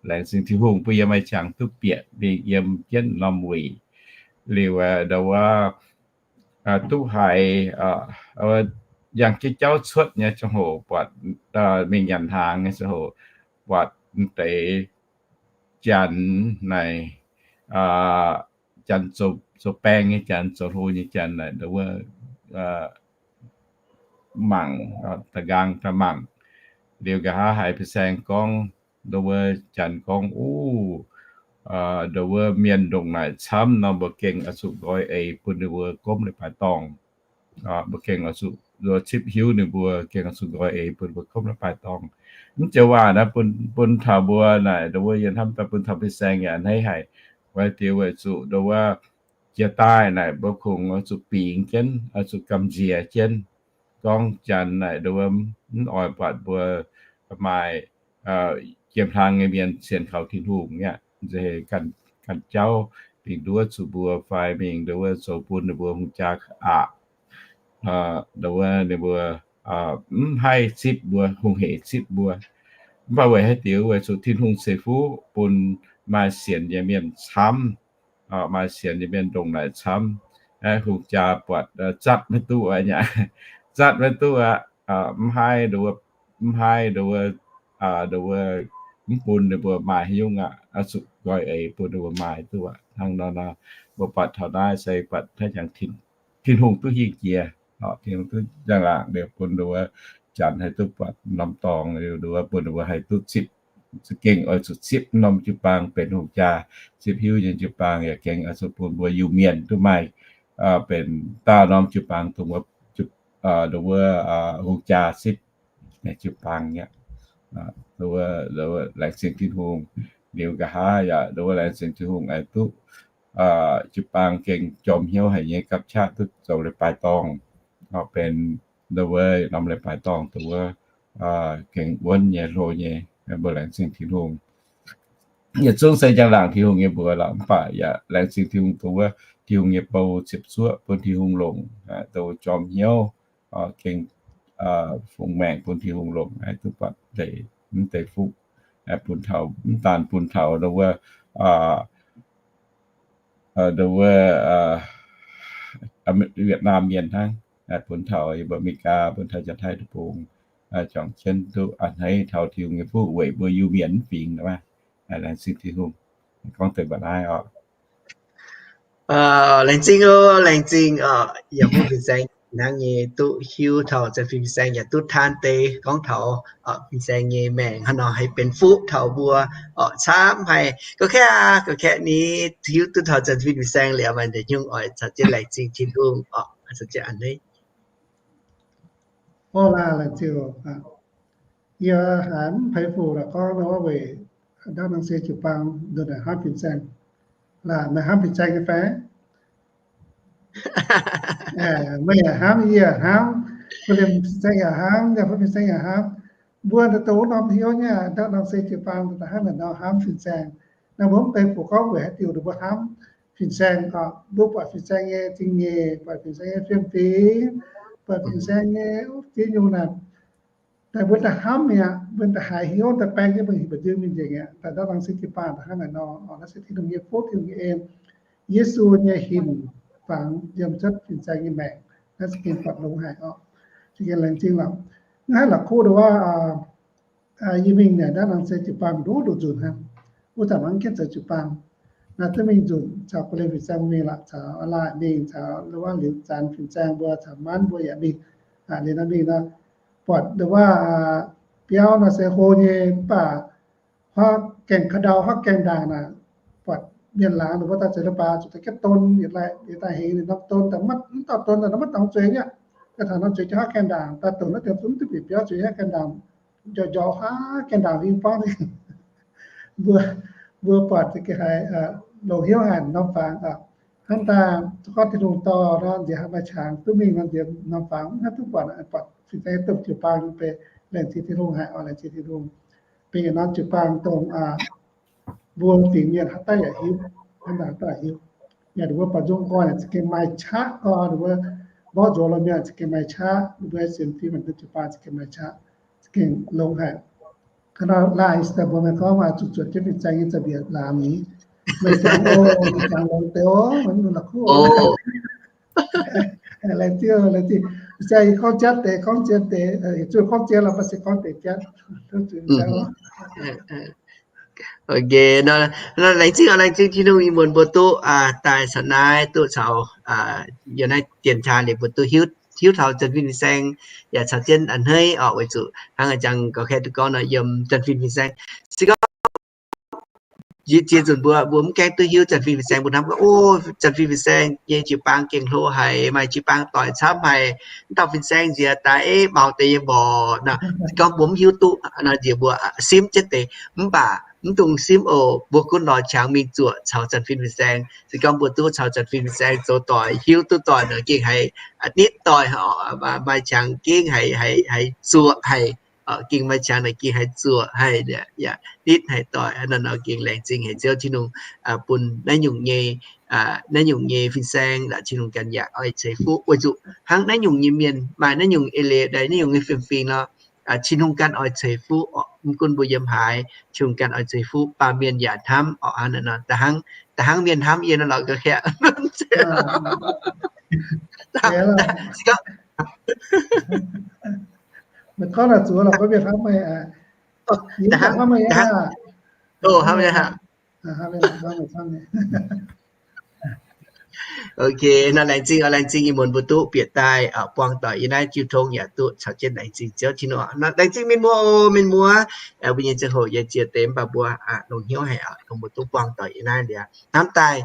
Laengz zingh Tin-Hungh bun yie maaih qangx duqv bieqc mingh yiem jienv norm wuic. Liuz nduov wuov duqv haiz yangh jienv jauv cuotv nyei ziangh hoc buatc, mingh nyanc hnaangx nyei ziangh hoc buatc m'deix Janx naaic, Janx zoux baeng nyei Janx, zoux hlo nyei Janx naaic, nduov wuov mangc, da'nqaang da'mangc. Liuz nqa'haav haiz fin-saeng gorngv, nduov wuov Janx gorngv, Uv, nduov wuov mienh ndongc naaic camv nor, mbuo gengh oix zuqc nqoi eix bun ninh mbuo gomv leiz-baaix dorngh. Mbuo gengh oix zuqc, nduov, zipv hiuv ninh mbuo, gengh oix zuqc nqoi eix bun ninh mbuo gomv leiz-baaix dorngh. Mv joux waac naaiv bun, bun taux mbuo naaic, nduov wuov yie hnamv daaih bun taux fin-saeng yaac a'hneiv haic. Weic diuc weic zuqc nduov wuov jiex daaih naaic mbuo kungx oix zuqc bingx jienv, oix zuqc gamh nziex jienv. Gorngv Janx naaic nduov wuov mv oix buatc mbuo maaih jiem hlang nyei mienh sienx kaux Tin-Hungh aqv, nziex ganh jauv bingx nduov zuqc mbuo fai mingh nduov wuov zoux bun ninh mbuo hungh jaa aqc. Nduov wuov ninh mbuo mv haih zipv mbuo, hungh hec zipv mbuo. Mv baac weic haaix diuc? Weic zuqc Tin-Hungh ceix fuqv bun maaih sienx nyei mienh camv, maaih sienx nyei mienh ndongc naaic camv. Hungh jaa buatc zatv maiv duqv aqv, zatv maiv duqv aqv. Mv haih nduov, mv haih nduov, nduov mv bun ninh mbuo maaih haaix nyungc aqv. Oix zuqc nqoi eix bun ninh mbuo maaih duqv aqv. Hnangv nor nor, mbuo buatc taux naaiv se buatc hnangv jangx Tin-Hungh duqv hingh jiex, Tin-Hungh duqv njang-laangc liuz bun nduov Janx haih duqv buatc norm dorngx, liuz nduov bun ninh mbuo haih duqv zipv, za'gengh oix zuqc zipv norm jiu-baang benx hungh jaa zipv hiuv nyei jiu-baang, yaac gengh oix zuqc bun mbuo Iu-Mienh duqv maaih benx daauh norm jiu-baang dongh wuov, nduov wuov hungh jaa zipv jiu-baang aqv. Laengz zingh Tin-Hungh. Liuz nqa'haav yaac nduov wuov laengz zingh Tin-Hungh aengx duqv jiu-baang gengh jorm hnyouv haic nyei gapv qaqv duqv zoux leiz-baaix dorngh, benx nduov wuov norm leiz-baaix dorngh dongh wuov gengh wuonv nyei, hlo nyei. Mbuo laengz zingh Tin-Hungh. Yietc zungv se njang-laangc Tin-Hungh nyei mbuox lorqc, mv baac yaac laengz zingh Tin-Hungh dongh wuov Tin-Hungh nyei bou ziepc zuoqv bun Tin-Hungh longc, dongh jorm hnyouv, gengh fungx maengc bun Tin-Hungh longc, haih duqv buatc deix mv deix fuqv bun taux, mv daanh bun taux nduov wuov, nduov wuov Việt Nam mienh hnangv, bun taux yiem mbuo Aa^me^li^gaa, bun taux Janx-Taiv Deic-Bung, juangc jienv duqv a'hneiv taux Tin-Hungh nyei fuqv weic mbuo Iu-Mienh mv fingx. Laengz zingh Tin-Hungh. Gorngv deix mba'naaiv oc. Laengz zingh oc, laengz zingh oc. Yaac mbuo fin-saeng hnangv nyei duqv hiuv taux zanc fih fin-saeng yaac duqv taan deix gorngv taux fin-saeng nyei maengc hnangv nor haih benx fuqv taux mbuo oc. Camv haic, gox kaeqv aqv, gox kaeqv ni, hiuv duqv taux zanc fih fin-saeng liuz maaih deix nyungc oix caux jienv laengz zingh Tin-Hungh oc, caux jienv a'hneiv. Laengz zingh. Yie haiz mv peix fuc la'gorngv nor weic ndau nangh se jiu-baang nduqc naaic hnamv fin-saeng. Laaix meih hnamv fin-saeng nyei fai? Meih yaac hnamv, yie yaac hnamv, kuv liemh fin-saeng yaac hnamv, yaac bun fin-saeng yaac hnamv. Mbuo daaih dongh wuov norm hnyouv nyei, ndau nangh se jiu-baang daaih hnangv naaic nor hnamv fin-saeng. Naaiv mbuo mv deix fuqv gorngv weic haaix diuc mbuo hnamv fin-saeng oc. Mbuo buatc fin-saeng nyei zingh nyeic, buatc fin-saeng nyei fiem-fingx, buatc fin-saeng nyei ziex nyungc naaic. Daaih mbuo daaih hnamv mi'aqv, mbuo daaih haiz hnyouv daaih baeng jienv mbuo hingc mba'nziu mingh nzengc aqv. Daaih ndau nangh se jiu-baang daaih hnangv naaic nor oc. Naaiv se Tin-Hungh nyei fuqv, Tin-Hungh nyei en, Yesu nyei hinc fangx yiem cuotv fin-saeng nyei maengc. Naaiv se gengh buatc longx haic oc. Se gengh laengz zingh lorqc. Mv haih la'kuqv nduov wuov, yie mingh naaic ndau nangh se jiu-baang nduqc nduqc nzunc hnangv. Wuov zanc mangc jienv zoux jiu-baang, naaiv duqv mingh nzunc caux gu'lengh fin-saeng mingh lorqc, caux a'laaih mingh, caux wuov liuz zanc fin-saeng mbuo caux manv mbuo yaac mingh. Liuz naaiv mingh nor, buatc nduov wuov biauv nor se hlo nyei, mv baac huaav gaengh ka'ndau, huaav gaengh ndaangc naaic, buatc mienh laangz nduov wuov daaih zeiz leiz-baaix zuqc daaih jienv don, yietc laih yietc daaih hengx ninh norm don daaih maiv dauh don daaih nor maiv dorngx zueiz nyei. Daaih taux norm zueiz jienv huaav gaengh ndaangc, daaih doqc naaiv deix zungv duqv bieqc biauv zueiz huaav gaengh ndaangc, njorqc njorqc huaav gaengh ndaangc hingh buangv. Mbuo, mbuo buatc za'gengh haiz longc hnyouv haic norm fangx. Hnangv daaih gorngv Tin-Hungh dorh nor, nziex maaih qangx duqv mingh nor, nziex norm fangx mv haih duqv buatc, buatc fin-saeng domh jiu-baang nyei, laengz zingh Tin-Hungh haic oc, laengz zingh Tin-Hungh. Bingx yietc norm jiu-baang dongh mbuo fingx mienh haaix dauh yaac hiuv, haaix dauh yaac hiuv. Yaac ninh mbuo baaux nzung gorn za'gengh maaih qaqv gorn, ninh mbuo mborqv nzuonx lorh mienh za'gengh maaih qaqv, ninh mbuo sienx fim domh jiu-baang za'gengh maaih qaqv, za'gengh longx haic. Ga'naaiv laaih ih zanc mbuo maiv gorngv waac zuqc zuotc jienv fin-saeng nyei za'biec laamz nyei. Meih jangx oc, jangx longx deix oc, maiv longx la'kuqv oc. Laengz zingh, laengz zingh. Fin-saeng yie gorngv jatv deix, gorngv zien deix, zuqc gorngv zien lorqc, maiv zeiz gorngv deix jatv. Ok, laengz zingh, laengz zingh Tin-Hungh, ih muonz mbuo duqv daaih caux naaiv, duqv caux yiem naaiv dienx taaih liuz mbuo duqv hiuv, hiuv taux Janx-Fin fin-saeng, yaac caux jienv a'hneiv oc, weic zuqc hnangv a'jang ga'kaeqv duqv gorngv nor, yiem Janx-Fin fin-saeng se gorngv yie ziex nzunc mbuo, mbuo mv gaengh duqv hiuv Janx-Fin fin-saeng, mbuo hnamv gorngv, o, Janx-Fin fin-saeng nyei jiu-baang gengh hlo haic, maaih jiu-baang doic camv haic, mv dauh fin-saeng nziex daaih, maux deix yiem mborqc nor. Se gorngv mbuo mv hiuv duqv nor, nziex mbuo simv jienv deix. Mv baac mv dungx simv oc, mbuo gunv lorz qangx mingh zuoqc caux Janx-Fin fin-saeng. Se gorngv mbuo duqv caux Janx-Fin fin-saeng zoux doic, hiuv duqv doic nor, gengh haiz nitv doic, maaih qangx gengh haiz, haiz zuoqc haic. Gengh maaih qangx naaic gengh haiz zuoqc haic, yaac nitv haic doic. Hnangv naaiv nor gengh laengz zingh haic Ziouv Tin-Hungh bun naaiv nyungc nyei, naaiv nyungc nyei fin-saeng, Tin-Hungh ganh yaac oix ceix fuqv weic zuqc hnangv naaiv nyungc nyei mienh, maaih naaiv nyungc eix leiz, naaiv nyungc nyei fiem-fingx nor, Tin-Hungh ganh oix ceix fuqv oc. Mv gunv mbuo yiem haaix, Tin-Hungh ganh oix ceix fuqv, baamh mienh yaac hnamv oc. Hnangv naaiv nor, da'hnangv, da'hnangv mienh hnamv yie nor lorqc, ga'kaeqv. Ok, nor laengz zingh, laengz zingh ih muonz mbuo duqv bieqc daaih buangh doic yiem naaiv jiu tong yaac duqv caux jienv laengz zingh Ziouv Tin-Hungh. Laengz zingh mienh muoz oc, mienh muoz. Mbuo nyei ziangh hoc yaac ziex deix, mv baac mbuo longc hnyouv haic oc, dongh mbuo duqv buangh doic yiem naaiv liuz, hnamv daaih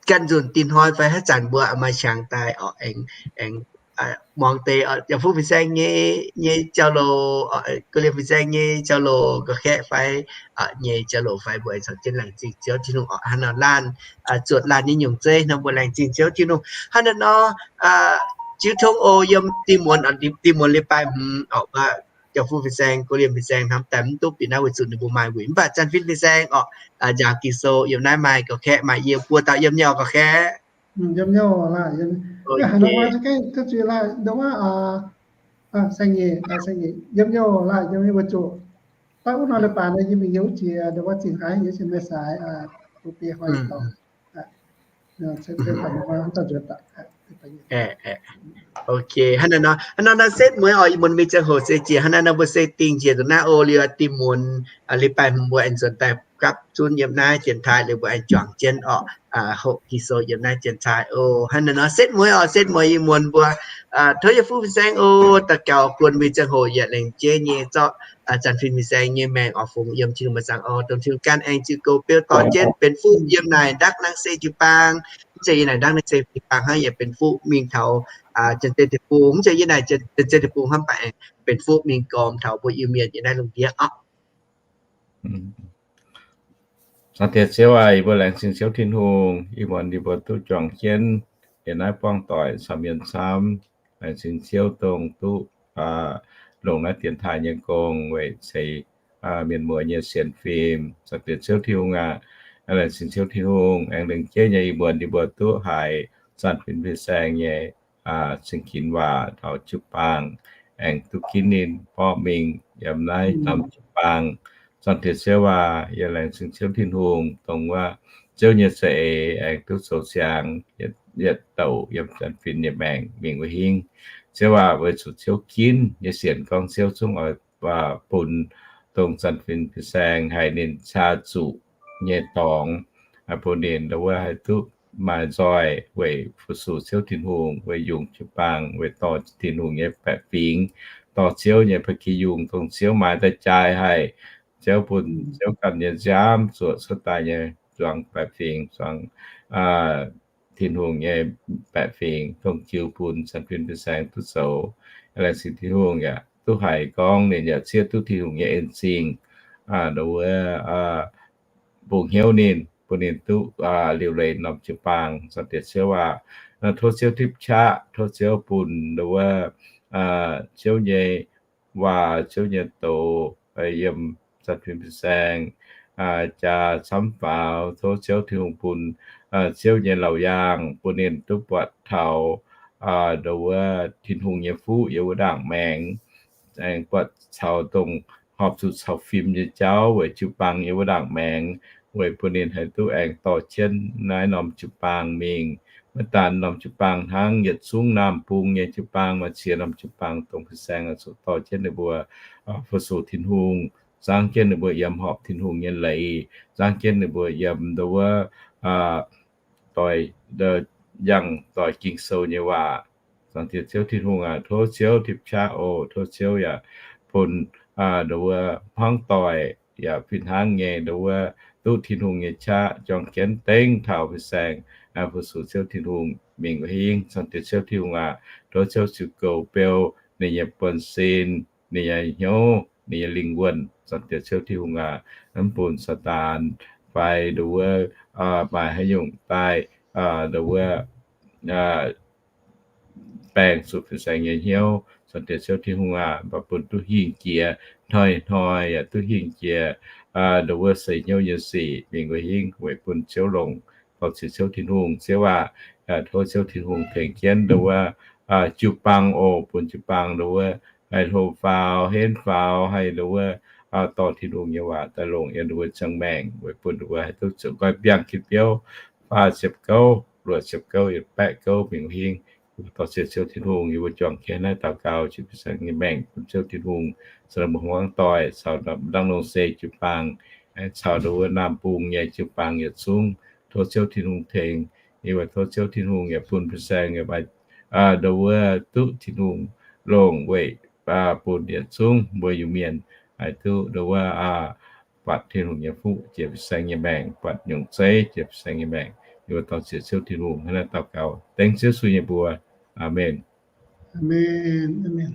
ganh nzunc dinh hnoi fai haaix zanc mbuo maaih qangx daaih oc, aengx, aengx muangx deix Janx-Fu fin-saeng nyei, nyei jauv-louc, Ga'liemh fin-saeng nyei jauv-louc, ga'kaeqv fai nyei jauv-louc fai, mbuo aengx caux jienv laengz zingh Ziouv Tin-Hungh oc. Hnangv naaiv nor laanh zuotc laanh nyei nyungc zeiv nor, mbuo laengz zingh Ziouv Tin-Hungh. Hnangv naaiv nor, jiu tong oc, yiem Dimc Muonz, Dimc Muonz leiz-baaix hmz oc, Janx-Fu fin-saeng, Ga'liemh fin-saeng hnamv daaih mv duqv bieqc naaiv weic zuqc ninh mbuo maaih wuic. Mv baac Janx-Fin fin-saeng oc, njaaux Ging-Sou yiem naaiv maaih ga'kaeqv, maaih yie mbuo dauh yiem nyei oc, ga'kaeqv. Yiem nyei oc, laaih yiem. Haaix nor maaih ga'kaeqv, ga'zuiz laaih ndongc wuov, saeng-nyeic, saeng-nyeic yiem nyei oc, laaih yiem nyei weic zuqc daaih wuov nor leiz-baaix naaiv yie mingh yiem wuov jiex ndongc wuov zingh haaix yie cin maiv saaix, bun biei hnoi dorngx. Ok, hnangv naaiv nor, hnangv nor naaiv setv mueiz oc, ih muonz mingh ziangh hoc se jiex hnangv naaiv nor, mbuo se dingh njiec ndongc naaiv o, liuz Dimc Muonz leiz-baaix hmz mbuo aengx nzuonx daaih gapv zunv yiem naaiv dienx taaih liuz mbuo aengx juangc jienv oc, hoqc Ging-Sou yiem naaiv dienx taaih oc. Hnangv naaiv nor setv mueiz oc, setv mueiz ih muonz mbuo tov Janx-Fu fin-saeng oc, daux gaux guon mingh ziangh hoc yaac lengc jeiv nyei zorqv Janx-Fin fin-saeng nyei maengc oix fungx yiem Tin-Hungh maah! Zaangc oc, dongh Tin-Hungh ganh aengx ziux goux beu dorh jienv benx fuqv yiem naaic ndakv nangv se jiu-baang. Mv zeiz yiem naaic ndakv nangv se jiu-baang hnangv, yaac benx fuqv mingh taux Janx-Zei Deic-Bung. Mv zeiz yiem naaic Janx-Zei Deic-Bung hnangv, mv baac aengx benx fuqv mingh gormx taux mbuo Iu-Mienh yiem naaiv lungh ndiev oc. Zaangc Diex Ziouv aac, yie mbuo laengz zingh Ziouv Tin-Hungh, ih muonz yie mbuo duqv juangc jienv yiem naaiv buangh doic caux mienh camv. Laengz zingh Ziouv dongh duqv longc naaiv dienx taaih nyei gong weic ceix mienh muoz nyei sienx fim. Zaangc Diex Ziouv Tin-Hungh aac, laengz zingh Ziouv Tin-Hungh, aengx lengc jeiv nyei ih muonz yie mbuo duqv haiz Zanc Fin Fin Saeng nyei cing-ginx waac taux jiu-baang, aengx duqv ginv ninh mborqv mingh yiem naaiv norm jiu-baang. Zaangc Diex Ziouv aac, yie laengz zingh Ziouv Tin-Hungh dongh wuov Ziouv nyei za'eix aengx duqv zoux siang, yietc douc yiem Zanc Fin nyei maengc mingh wuov hingv. Ziouv aac, weic zuqc Ziouv ginv nyei sienx gorngv Ziouv zungv oix bun dongh Zanc Fin Fin Saeng haiz ninh caa zuqc nyei dorngx, bun ninh ndau wuov haih duqv maaih nzoih weic fu-sux Ziouv Tin-Hungh, weic yungz jiu-baang, weic dorh Tin-Hungh nyei baeqc fingx, dorh Ziouv nyei ba'gi yungh, dongh Ziouv maaiz daaih jaa haih. Ziouv bun Ziouv ganh nyei nziaamv zuoqc cuotv daaih nyei zuangx baeqc fingx, zuangx Tin-Hungh nyei baeqc fingx, dongh jiu bun Zanc Fin Fin Saeng duqv zoux. Laengz zingh Tin-Hungh yaac duqv haiz gorngv ninh yaac zieqv duqv Tin-Hungh nyei en zingh, ndau wuov bungx hnyouv ninh, bun ninh duqv liuc leiz norm jiu-baang. Zaangc Diex Ziouv aac, tov Ziouv tipv qaqv, tov Ziouv bun ndau wuov Ziouv nyei waac, Ziouv nyei doz yiem zanc fim fin-saeng jaa camv faaux. Tov Ziouv Tin-Hungh bun Ziouv nyei laauc yaangh bun ninh duqv buatc taux ndo wuov Tin-Hungh nyei fuqv yiem wuov ndaangc maengx, aengx buatc caux dongh horpc zuqc caux fim nyei jauv weic jiu-baang yiem wuov ndaangc maengx, weic bun ninh haih duqv aengx dorh jienv naaiv norm jiu-baang mingh. Maiv daan norm jiu-baang hnangv, yietc zungv naamh bung nyei jiu-baang maaih ziex norm jiu-baang dongh fin-saeng oix zuqc dorh jienv ninh mbuo fu-sux Tin-Hungh, zangv jienv ninh mbuo yiem horpc Tin-Hungh nyei leiz, zangv jienv ninh mbuo yiem ndo wuov doix, yangh doix Ging-Sou nyei waac. Zaangc Diex Ziouv Tin-Hungh aac, tov Ziouv tipv qaqv oc. Tov Ziouv yaac bun ndo wuov hmuangv doic yaac fih hnangv nyei ndo wuov duqv Tin-Hungh nyei qaqv juang jienv dengv taux fin-saeng fu-sux Ziouv Tin-Hungh mingh wuov hingv. Zaangc Diex Ziouv Tin-Hungh aac, tov Ziouv ziux goux beu ninh nyei buonv-sin, ninh nyei hnyouv, ninh nyei lingh wuonh. Zaangc Diex Ziouv Tin-Hungh aac, mv bun Saadaan fai ndo wuov maaih haaix nyungc daaih ndo wuov baeng zuqc fin-saeng nyei hnyouv. Zaangc Diex Ziouv Tin-Hungh aac, mv baac bun duqv hingh jiex, hnoi-hnoi yaac duqv hingh jiex ndo wuov seix hnyouv nyei sic mingh wuov hingv weic bun Ziouv longc. Dorh ziec Ziouv Tin-Hungh. Ziouv aac, tov Ziouv Tin-Hungh tengx jienv ndo wuov jiu-baang oc, bun jiu-baang ndo wuov haih hlo faaux, henv faaux, haih ndo wuov dorh Tin-Hungh nyei waac daaih longc yiem ndo wuov ziangh maengc weic bun ndo wuov haih duqv zoux nqoi mbiangh gitv biouv faah ziepc gouv, luoqc ziepc gouv, yietc baeqv gouv mingh wuov hingv. Dorh ziec Ziouv Tin-Hungh, yie mbuo juangc jienv naaiv daux gaux, jiu fin-saeng nyei maengc bun Ziouv Tin-Hungh, caux mbuo hmuangv doic, caux ndangv longc seix jiu-baang, caux ndo wuov naamh bung nyei jiu-baang yietc zungv. Tov Ziouv Tin-Hungh tengx. Yie mbuo tov Ziouv Tin-Hungh yaac bun fin-saeng yaac maaih ndo wuov duqv Tin-Hungh longc weic bun yietc zungv mbuo Iu-Mienh haih duqv ndo wuov buatc Tin-Hungh nyei fuqv jiex fin-saeng nyei maengc, buatc nyungc zeiv jiex fin-saeng nyei maengc. Yie mbuo dorh ziec Ziouv Tin-Hungh hnangv naaiv daux gaux, dengv Ziouv Yesu nyei mbuox. Aamen. Aamen. Aamen.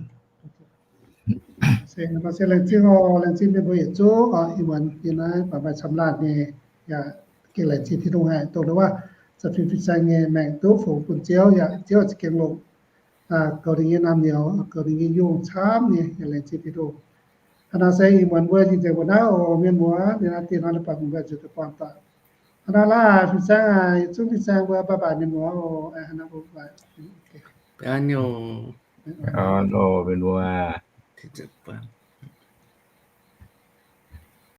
Se laengz zingh oc, laengz zingh mienh mbuo yietc zungv oc. Ih muonz yiem naaiv baac maaih camv laanh nyei, yaac gengh laengz zingh Tin-Hungh haic, dongh wuov zanc fim fin-saeng nyei maengc duqv fungx bun Ziouv, yaac Ziouv za'gengh longc goux ninh nyei naamh nyouz, goux ninh nyei yungh camv nyei, yaac laengz zingh Tin-Hungh. Hnangv naaiv se ih muonz mbuo cing-nzengc mbuo naaiv oc, mienh muoz, ninh naaiv dienh hnoi ninh baac mbuo nzuonx daaih buangh doic. Hnangv naaiv laah, fin-saeng aac, yietc zungv fin-saeng mbuo bye bye mienh muoz oc. Hnangv naaiv mbuo bye bye. Mienh muoz.